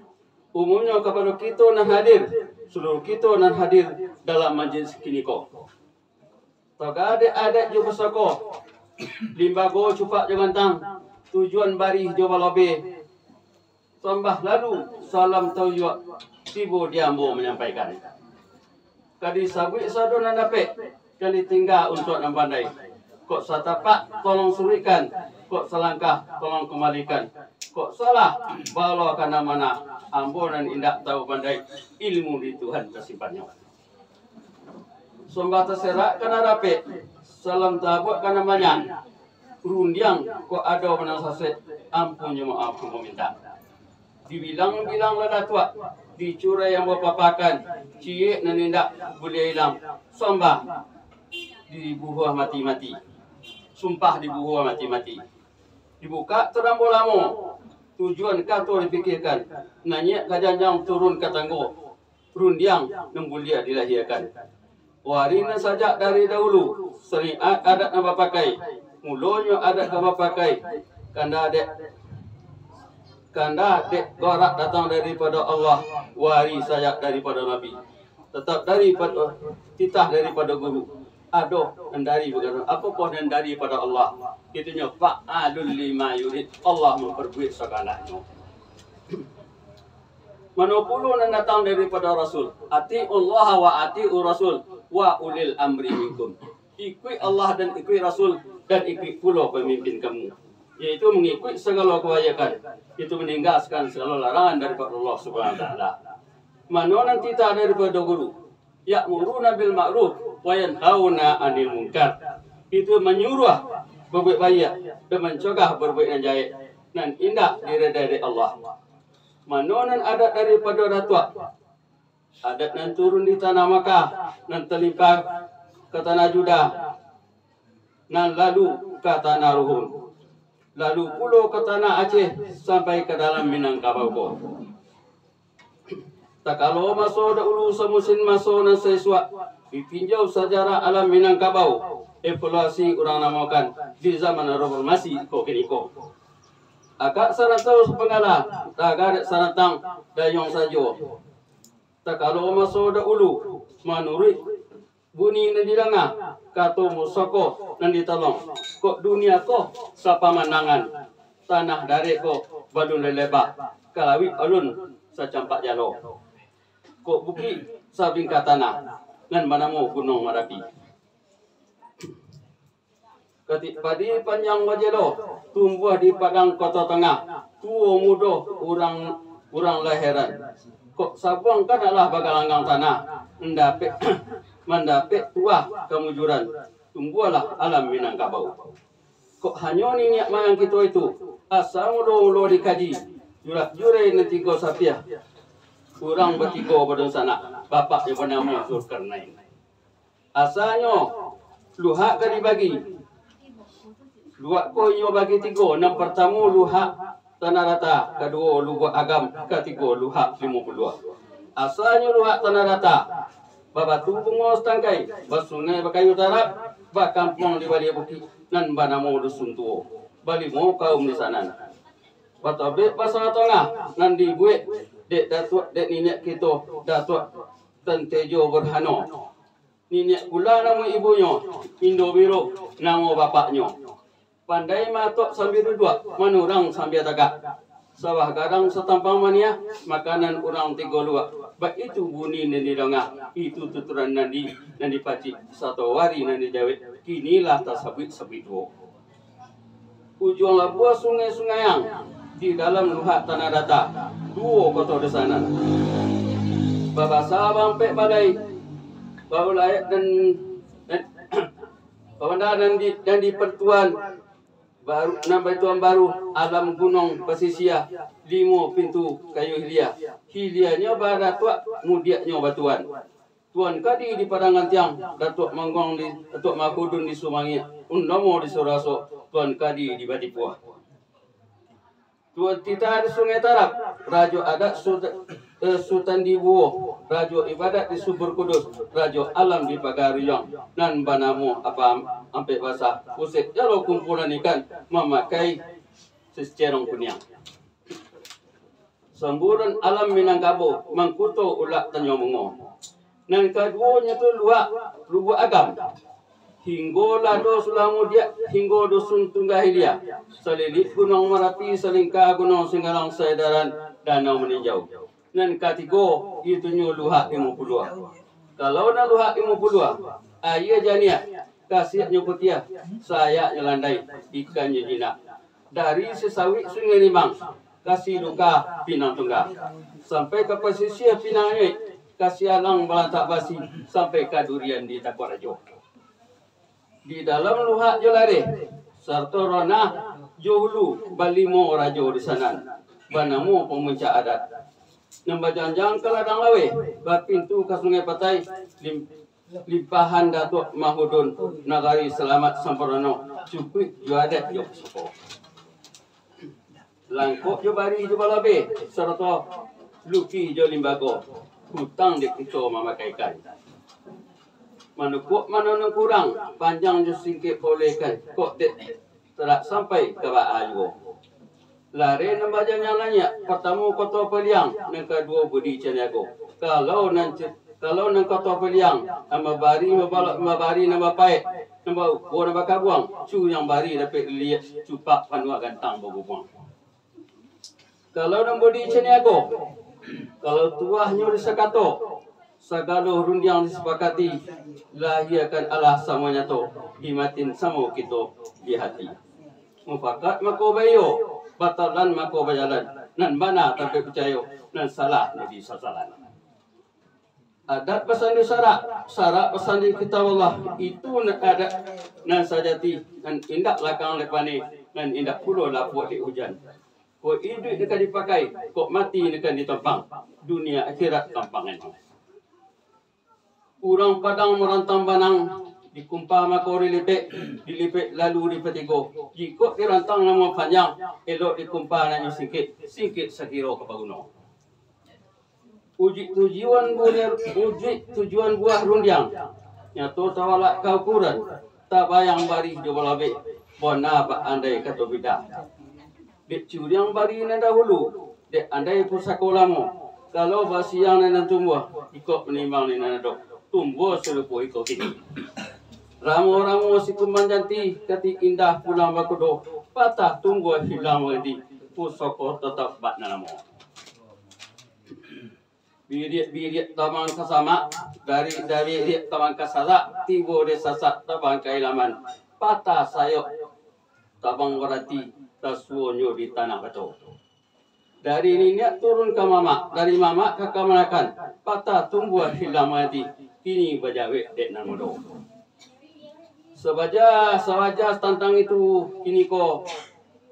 Umumnyo kapado kito nan hadir, saluruh kito nan hadir dalam majlis kiniko. Tagadek adat jo pusako, limbago cupak jo gantang, tujuan barih jo balobe, sambah lalu salam taujuak, tibo di ambo manyampaikan. Ka disabuik sado nan dapek, jan ditingga untuak nan pandai. Kok satapak, tolong suruikkan, kok salangkah, tolong kambalikan. Kok salah, baa lo ka nan mana, ambo nan indak tau pandai, ilmu di Tuhan tasimpannyo. Sambah taserak ka nan dapek, salam tabuak ka nan banyak. Rundiang kok ado nan sasek, ampunnyo maaf ambo mintak. Dibilang-bilang lah datuak, dicurai ambo papakan, ciek nan indak buliah ilang, sambah dibuhuah mati-mati, sumpah dibuhuah mati-mati. Dibukak tarambo lamo, tujuan kato dipikirkan, naiak ka janjang turun ka tanggo, rundiang nan buliah dilahiakan. Wari nan sajak dari dahulu, syariat adat nan bapakai, mulonyo adat ka bapakai, kanda dek, kanda dek gorak datang daripado Allah, wari sajak daripado Nabi, tatap daripado, titah daripado guru. Ado nan dari, bukan apo-apo nan daripado Allah. Itunyo fa'alul lima yurid, Allah mamparbuek saganaknyo. Mano pulo nan datang daripado Rasul, "Atiullaha wa atiur Rasul wa ulil amri minkum." Ikuik Allah dan ikuik Rasul, dan ikuik pulo pamimpin kamu, yaitu mangikuik sagalo kabaikan, itu maninggakan sagalo larangan daripado Allah Subhanahu wa Taala. Mano nan titah daripado guru, "Ya'muruna bil ma'ruf wa yanhauna 'anil munkar." Itu manyuruah babuek baiak dan mancegah babuek nan jahek, nan indak diredai dek Allah. Mano nan adat daripado datuak, adat nan turun di tanah Makkah, nan talimpah ka tanah Judah, nan lalu ka tanah Ruhun, lalu pulo ka tanah Aceh, sampai ka dalam Minangkabau ko. Takalo maso dahulu samusin maso nan saisuak, ditinjau sajarah alam Minangkabau, evaluasi urang namokan di zaman reformasi ko kiniko. Agak sarantau sapanggalah, tagak dek sarantang dayuang sajo. Takalo maso dahulu, manuruik bunyi nan didanga, kato musoko nan ditolong. Kok dunia ko sapamandangan, tanah darek ko balun lai leba, ka lauik alun sacampak jalo. Kok bukik sabingkah tanah, nan banamo Gunuang Marapi. Katik padi panjang bajelo, tumbuah di padang Koto Tangah, tuo mudo urang, urang lah heran. Kok sabuang kanaklah bagalanggang tanah, mandapek, mandapek tuah kamujuran, tumbuahlah alam Minangkabau. Kok hanyo niniak mayang kito itu, asa mulo-mulo dikaji, jurak jurai nan tigo sapiah, urang batigo badunsanak, bapaknyo banamo Zulkarnain. Asanyo luhak ka dibagi. Luhak ko inyo bagi tigo. Nan partamo luhak Tanah Data, kaduo Lubuak Agam, katigo luhak Limo Puluah. Asanyo luhak Tanah Data, babatu bungo satangkai, basungai bakayu tarap, bakampuang di baliak bukik, nan banamo Dusun Tuo. Balimo kaum di sanan. Batobek basanga tangah, nan dibuek dek datuak, dek niniak kito, Datuak Tan Tejo Burhano. Niniak Kula namo ibunyo, Indo Biro namo bapaknyo. Pandai maatok sambia duduak, manurang sambia tagak. Sawah gadang satampang maniah, makanan urang tigo luak. Baitu bunyi nan didanga, itu tuturan nan di, nan dipacik, sato wari nan dijawek, kini lah tasabuik-sabuik juo. Ujuang labuah Sungai Sungaiang, di dalam luhak Tanah Data, duo koto di sanan. Babasa baampek balai, baulayak dan, dan babanda nan di, nan di pertuan baru, nan pertuan baru, alam gunuang pasisia, limo pintu kayu hilia. Hilianyo badatuak, mudiaknyo batuan. Tuan Kadi di Padang Antiang, Datuak Mangguang di, Datuak Mahudun di Sumangiak, Undomo di Suraso, Tuan Kadi di Batipuah. Tuan Tita di Sungai Tarab, Rajo Adat Suta-, eh, Sutan Dibuo, Rajo Ibadat di Subur Kudus, Rajo Alam di Pagaruyuang, nan banamo Apa Ampek Basah, pusek jalo kumpulan ikan, mamakai secerong kuniang. Samburan alam Minangkabau, mangkuto ulak Tanjuang Bungo. Nan kaduonyo tu luak Lubuak Agam. Hinggo Lado Sulamudiak, hinggo Dusun Tunggah Hilia. Salilik Gunuang Marapi, salingka Gunuang Singgalang, saedaran Danau Maninjau. Nan katigo, itunyo luhak Limo Puluah. Kalau nan luhak Limo Puluah, aia janiah, kasiaknyo putiah, sayaknyo landai, ikannyo jinak. Dari Sisawik Sungai Limang, ka Siluka Pinang Tungga, sampai ka pasisia Pinang Anyuik, ka Sialang Balantak Basi, sampai ka Durian di Takuak Rajo. Di dalam luhak jo lareh, sarto ranah jo hulu, balimo rajo di sanan, banamo pamuncak adat. Nan bajanjang ka ladang laweh, bapintu ka Sungai Patai, lim-, limpahan Datuak Mahudun, nagari Salamat Samparano, cukuik jo adat jo pusako. Langkok jo bari jo balabe, sarato luki jo limbago, hutang dek kito mamakaikan. Manukuak mananam kurang, panjang jo singkek polehkan, kok dek tarak sampai ka baa juo. Lareh nan bajanjang lanyiak, partamo Koto Paliang, nan kaduo Budi Caniago. Kalau nan ce-, kalau nan Koto Paliang, nan babari, mabala-, babari nan bapaek, nan baukua nan bakabuang, cu nan bari dapek liliak, cupak panuah gantang bagubuang. Kalau nan Budi Caniago, kalau tuahnyo disakato, sagalo rundiang disapakati, lahiakan alah samo nyato, di matin samo kito di hati. Mufakat mako baiyo, batalan mako bajalan, nan bana tampek picayo, nan salah jadi sasalan. Adat basandi sarak, sarak basandi Kitab Allah, itu nan adat nan sajati, nan indak lakang dek paneh, nan indak pulo lapuak dek ujan. Kok iduik nan ka dipakai, kok mati nan ka ditampang, dunia akhirat tampangannyo. Urang Padang marantang banang, dikumpa mako dilipek, dilipek lalu dipatigo. Jikok dirantang nan panjang, elok dikumpa nan singkek, singkek sakiro ka paguno. Ujuik tujuan buah, ujuik tujuan buah rundiang, nyato tawalak ka ukuran, tabayang barih jo balabek, bona baandai kato bida. Dek curiang bari nan dahulu, dek andai pusako lamo, kalau basiang nan tumbuah, iko manimbang nan ado, tumbuah sarupo iko kini. Ramo-ramo si kumbang janti, kati indah pulang bakudo, patah tumbuah hilang baganti, pusako tatap bak nan lamo. Biriak-biriak tabang ka samak, darik-darik tabang ka sasak, tibo di sasak tabang ka ilaman, patah sayok tabang baranti, tasuonyo di tanah bato. Dari niniak turun ka mamak, dari mamak ka kamanakan, patah tumbuah hilang mati, kini bajawek dek nan mudo. Sabaja, sabaja tantang itu, kiniko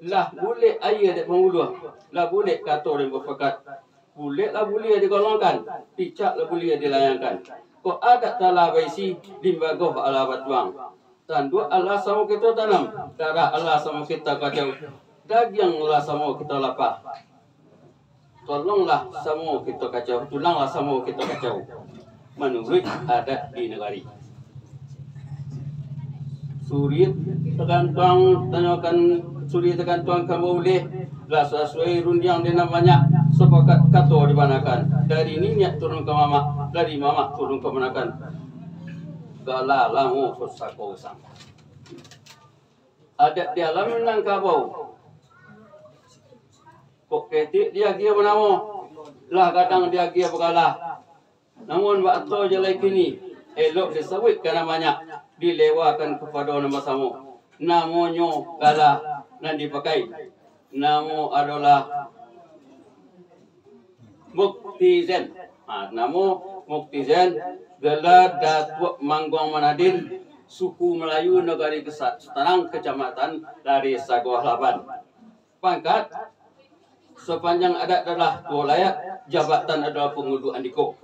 lah bulek aia dek panguluah, lah bulek kato dek mufakat, bulek lah buliah digolongkan, picak lah buliah dilayangkan. Kok adat alah baisi, limbago alah batuang. Tanduak alah samo kito tanam, darah alah samo kito kacau, dagiang alah samo kito lapah. Tulanglah samo kito kacau, tulanglah samo kito kacau, manuruik adat di nagari. Suri tagantuang, tanyokan, suri tagantuang kambau uleh, lah sasuai rundiang di nan banyak, sapakat kato dibanakan. Dari niniak turun ka mamak, dari mamak turun ka kamanakan. Gala lamo pusako usang. Adat di alam Minangkabau. Kok ketek diagiah banamo, lah gadang diagiah bagala. Namun bak ato jalai kini, elok disabuik ka nan banyak, dilewakan kapado nan basamo. Namonyo gala nan dipakai, namo adolah Muktizen. Ha, namo Muktizen, gelar Datuak Mangguang Manadin, suku Malayu, nagari Kesa-, Sutanang, kacamatan Dari Sagoh Laban. Pangkat, sapanjang adat adalah tuo layak, jabatan adalah pangulu andiko.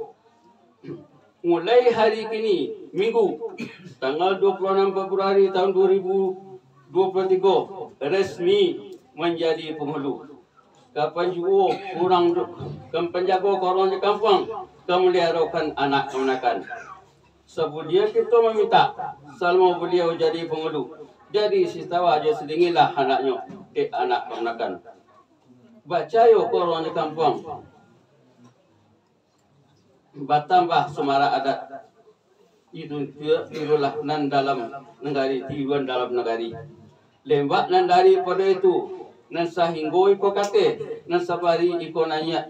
Mulai hari kini, Minggu, tanggal dua puluh anam Februari tahun dua ribu dua puluh tiga, resmi manjadi pangulu. Kapan juo urang, kapan jago ka urang di kampuang, ka maliarokan anak kamanakan. Sabuliah kito mamintak, salamo baliau jadi pangulu, jadi sitawa jo sadinginlah anaknyo, dek anak kamanakan. Bacayo ka urang di kampuang, batambah samarak adat. Itu tu tirulah nan dalam nagari, tiruan dalam nagari. Lembak nan daripado itu, nan sahinggo iko kate, nan sabari iko naiak.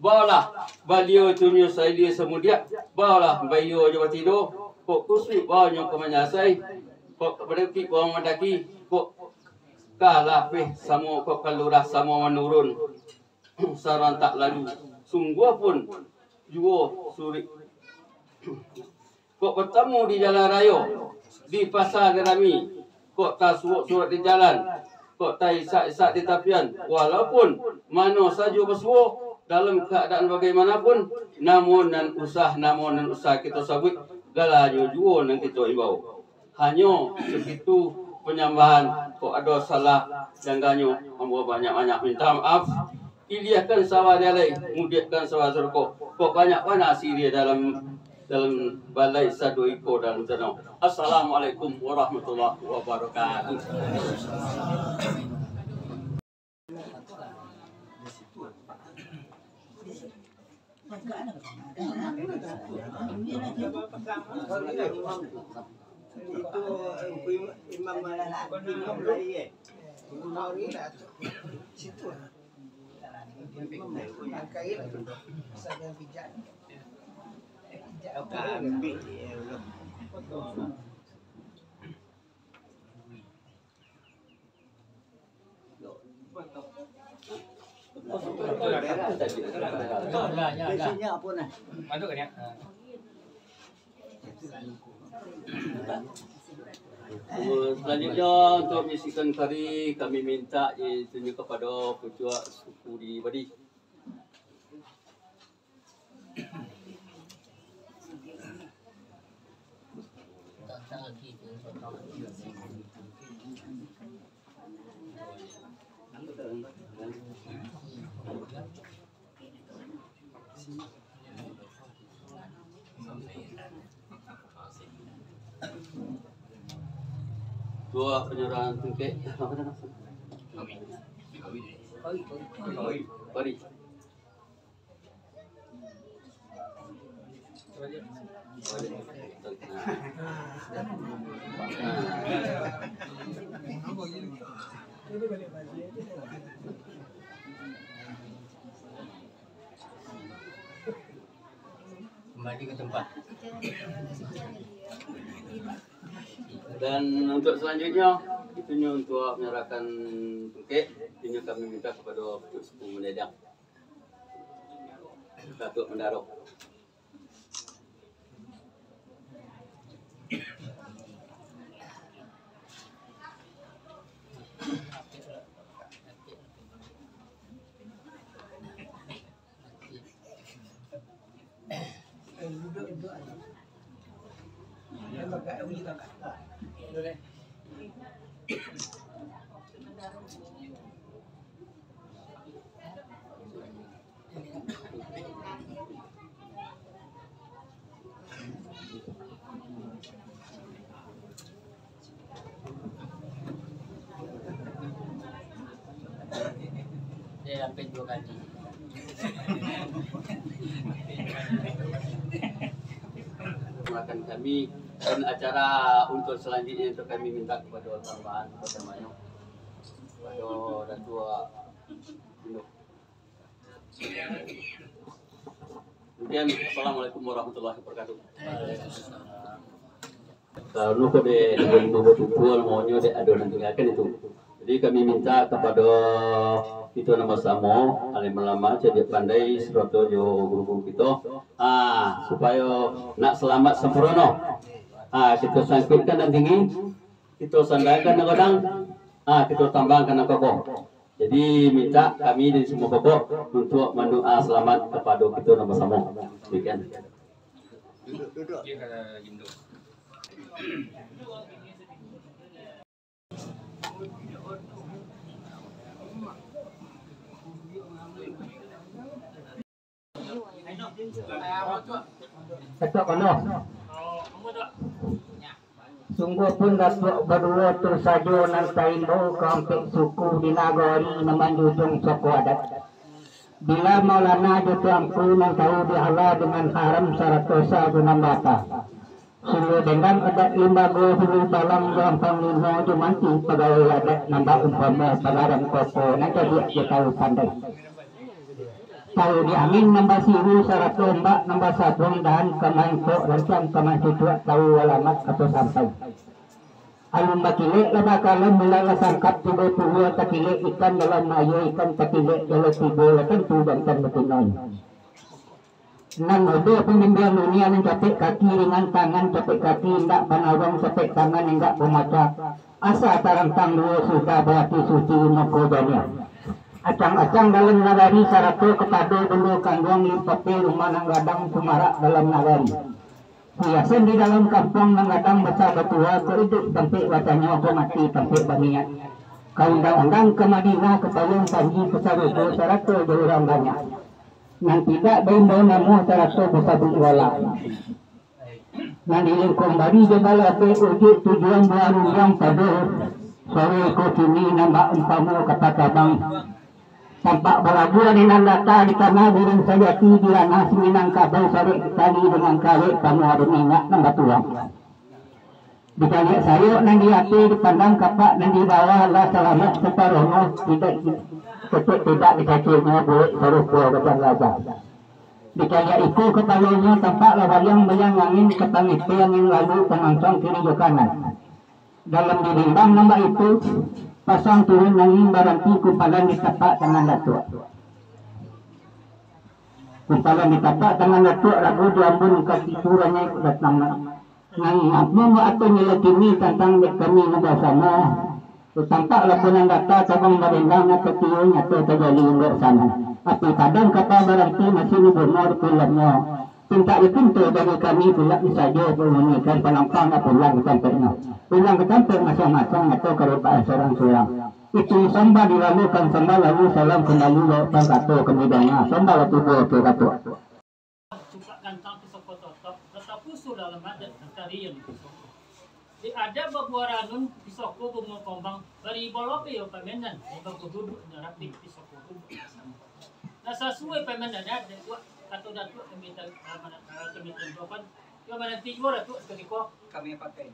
Baolah baliau tu nyo sailia samudiak, baolah baiyo jo batido, kok kusuik baonyo ka manyasai, kok badakik bao mandaki, kok ka lapeh samo, kok ka lurah samo manurun. Sarantak lalu, sungguah pun juo surik. Kok batamu di jalan rayo, di pasa di rami, kok tasuok-suok di jalan, kok taisak-isak di tapian, walaupun mano sajo basuo, dalam kaadaan bagaimanapun, namo nan usah, namo nan usah kito sabuik, galanyo juo nan kito imbau. Hanyo sakitu panyambahan, kok ado salah jangganyo, ambo banyak-banyak minta maaf. Iliahkan sawah di alai, mudiakkan sawah surako, kok banyak bana siriah dalam, dalam balai sado iko dalam tano. Assalamualaikum warahmatullahi wabarakatuh. Selanjutnya, untuk misikan kari, kami minta ditunjuk kepada pucuak suku di Badi. Dua penyerahan tungkek. Apa nama? Kawin. Kawin, eh? Mari. Kembali ke tempat. Dan untuk selanjutnya, itunyo untuk menyerahkan tungkek, itunyo kami minta kepada Pucuk Suku Menedang. Datuak Mandaro. Dia hampir dua kali. Doakan kami, dan acara untuk selanjutnya itu kami minta kepada tambahan, kepada Mayo, kepada Datuk Induk. Kemudian, assalamualaikum warahmatullahi wabarakatuh. Kalau ko dek, dek limo batutual, maunya dek ado nan tinggakan itu. Jadi kami minta kepada kito nan basamo, alim ulama, cadiak pandai, sarato jo guru-guru kito. Ah, supayo nak selamat sempurno. Ah, kito sangkuikkan nan tinggi, kito sandakan nan gadang, ah, kito tambangkan nan kokoh. Jadi, minta kami dari semua pokok untuk mandoa selamat kepada kito nan basamo. Demikian. Ketok kono. Sungguahpun Datuak baduo tu sajo nan taimbau ka ampek suku di nagari nan manjunjuang soko adat. Bila Maulana jo Tuanku nan tahu dihala dengan haram sarato sah jo nan bata. Suluah dendam adat limbago, hulu balang jo ampang limo jo manti pagawai adat nan baumpamo pagaran koko nan cadiak jo tahu pandai. Tahu di angin nan basiru sarato ombak nan basabuang dahan ka maengkok rancang ka mancucuak tahu alamat atau sampai. Alun bakilek lah bakalam, bulan lah sangkap, tibo puluah takilek ikan dalam aia, ikan takilek dalam tibo lah tantu jantan batinoi. Nan mudo pambimbiang dunia nan capek kaki ringan tangan, capek kaki indak banawang, capek tangan indak bamaca. Asa tarantang duo sudah barati suci mako janiah. Acang-acang dalam nagari sarato kapado dulu kanduang limpape rumah nan gadang sumarak dalam nagari. Hiasan di dalam kampuang nan gadang basa batua, ka iduik tampek batanyo, ka mati tampek baniat. Ka undang-undang, ka Madinah, ka payuang panji, ka sarugo sarato jo urang banyak. Nan tidak baimbau namo sarato basabuik wala. Nan dilingkuang bari jo balabeh, ujuik tujuan buah rundiang pado sore ko kini nan baumpamo kapa tabang. Tampak balabuah di nan data, di tanah guring sajati, di ranah Minangkabau sarek tali dengan karek panuah di minyak nan batuang. Dikaliak sayok nan di ateh, dipandang kapak nan di bawah, lah salamak saparohno, tidak ketek tidak dikaciknyo buek sarupo gadang gajah. Dikaliak iko kapalonyo, tampaklah baliang-baliang angin, ka pangete angin lalu, pamansang kiri jo kanan. Dalam dirimbang nan baitu, pasang turun angin baranti, kumpalan di tapak tangan Datuak. Kumpalan di tapak tangan Datuak, ragu diambun ka situ ranyai datang. Nan mambuek ato nilai kini tantang dek kami nan basamo. Tampaklah punang data tabang barendang, nan katiyo nyato tajadi unduak sanang. Api padang kapa baranti, masih di bungo di pulangnyo. Pintak dipinto dari kami pulang sajo, mambunyikan palampang pulang ka tampeknyo. Pulang ka tampek masing-masing, nyato karobaan surang-surang. Itu sambah dilalukan, sambah lalu salam kambali, lewat pangkato kami danga, sambah lah tibo ka Datuak. Cukak gantang pisau kototok, rasa pusu dalam adat, tantari yang ditusuk. Di ada babuah ranun, pisoko bungo kombang, bari bolope yo pamenan, bagu duduk nyo rapik, pisoko duduk basamo. Nah, sasuai pamenan adat, Datuak, kato Datuak kami ta-, ah, mana-, ah, kami tentukan, yo mananti juo Datuak sakutiko. Kami pakai.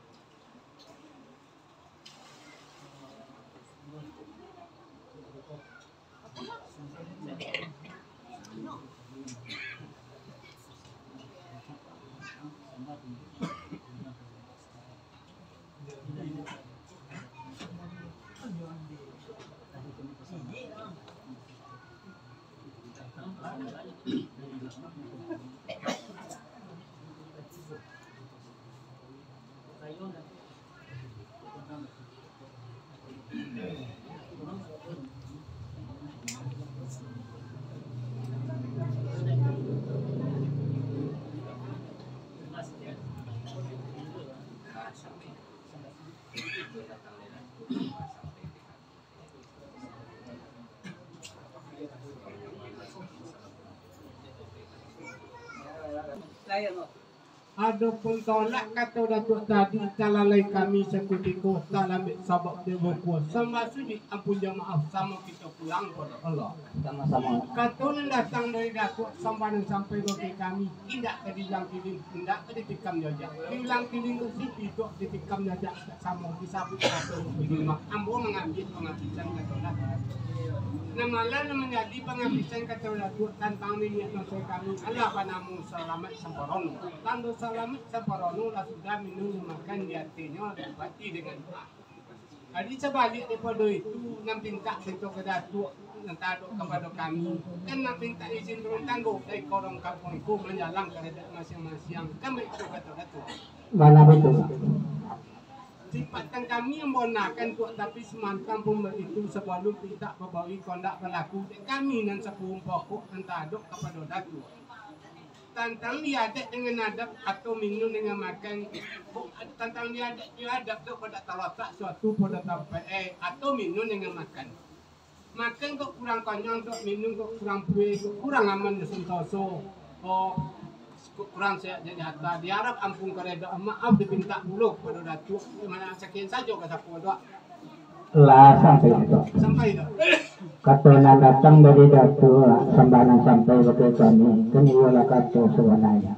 Adopun tolak kato Datuak tadi, talalai kami sakutiko, talambek sabab dek bukua. Sambah sujuik ampun jo maaf, samo kito pulang pado Allah. Samo-samo. Kato nan datang dari Datuak, sambah nan sampai bagi kami, indak ka diulang kiling, indak ka ditikam jajak. Diulang kiling tu si pituak ditikam jajak. Samo disabuik kato Muslimin, ambo mangambiak pangabisan kato Datuak. Nan malah nan manjadi pangabisan kato Datuak tantang niniak maso kami, alah banamo Salamaik Samparono. Tando Salamaik Samparono lah sudah minun makan di atinyo, diubati dengan doa. Jadi sabaliak daripado itu, nan pintak pinto ka Datuak, nan tadok kapado kami, kan nan pintak izin turun tanggo dari korong kampuang ko manjalang ka adat masiang-masiang, kan baitu kato Datuak. Bana baitu. Sipatan kami ambo nakan Tuak, tapi samantang pun baitu, sabalun pintak babari kondak balaku, dek kami nan sapuhun pokok nan tadok kapado Datuak. Tantang di adat dengan adat, atau minun dengan makan, tantang di adat, di adat tu, kok dak talatak suatu pado tampek, eh, atau minun dengan makan. Makan kok kurang kanyang, kok minun kok kurang pueh, kok kurang aman jo santoso, kok, kok kurang sehat jo nyata, diarap ampun karedo, maaf dipintak pulo kapado Datuak. Sakian sajo kasapo tu. Lah sampai tu. Sampai tu. Kato nan datang dari Datuak, sambah nan sampai bagi kami, kan iyolah kato sabananyo.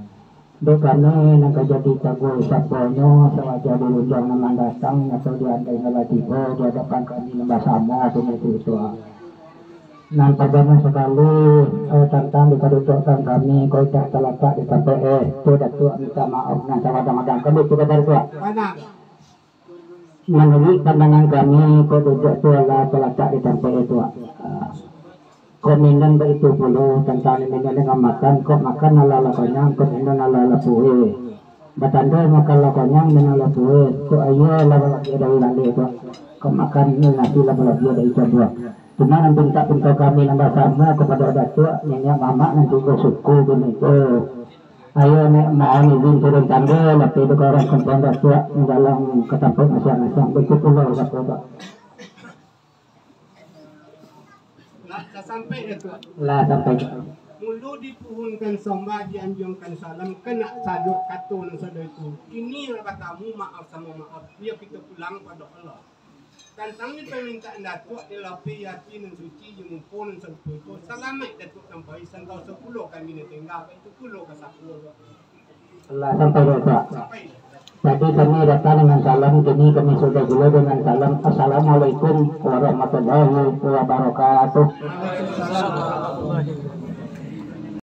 Dek kami nan ka jadi taguah saponyo, sawaja di rundiang nan mandatang, atau di andai nan lah tibo di adapan kami nan basamo, punyo itu, Tuak. Nan partamo sakali, eh, tantang di kadudukan kami, kok indak talatak di tampek, eh, tu Datuak minta maaf nan sagadang-gadang. Kan baitu kato Datuak? Bana. Manuruik pandangan kami, kok duduak tu alah talatak di tampek itu, ah. Kok minun baitu pulo, tantang minun dengan makan, kok makan alah lah kanyang, kok minun alah lah pueh. Batando makan lah kanyang, minun lah pueh, kok aia lah balabiah dari landeh tu, kok makan nasi lah balabiah dari cabuah. Cuma nan pintak pinto kami nan basamo kapado Datuak, niniak mamak nan tigo suku kini tu. Ayo, nek mohon izin turun tangga, lapeh dek urang kampuang Datuak, dalam ka tampek masiang-masiang, baitu pulo kato Datuak. Lah, lah sampai, Datuak? Lah sampai. Mulo dipuhunkan sombah, dianjuangkan salam, kena sajo kato nan sado itu. Kini lah batamu, maaf samo maaf, iyo kito pulang pado Allah. Tantang di pamintaan Datuak, dilapeh ati nan suci, jo muko nan sarupo iko, salamaik Datuak nan pai, santoso pulo kami nan tingga, baitu pulo kasapo. Lah sampai, Datuak. Sampai. Jadi kami datang dengan salam, kini kami sudah pulo dengan salam. Assalamualaikum warahmatullahi wabarakatuh. Waalaikumsalam.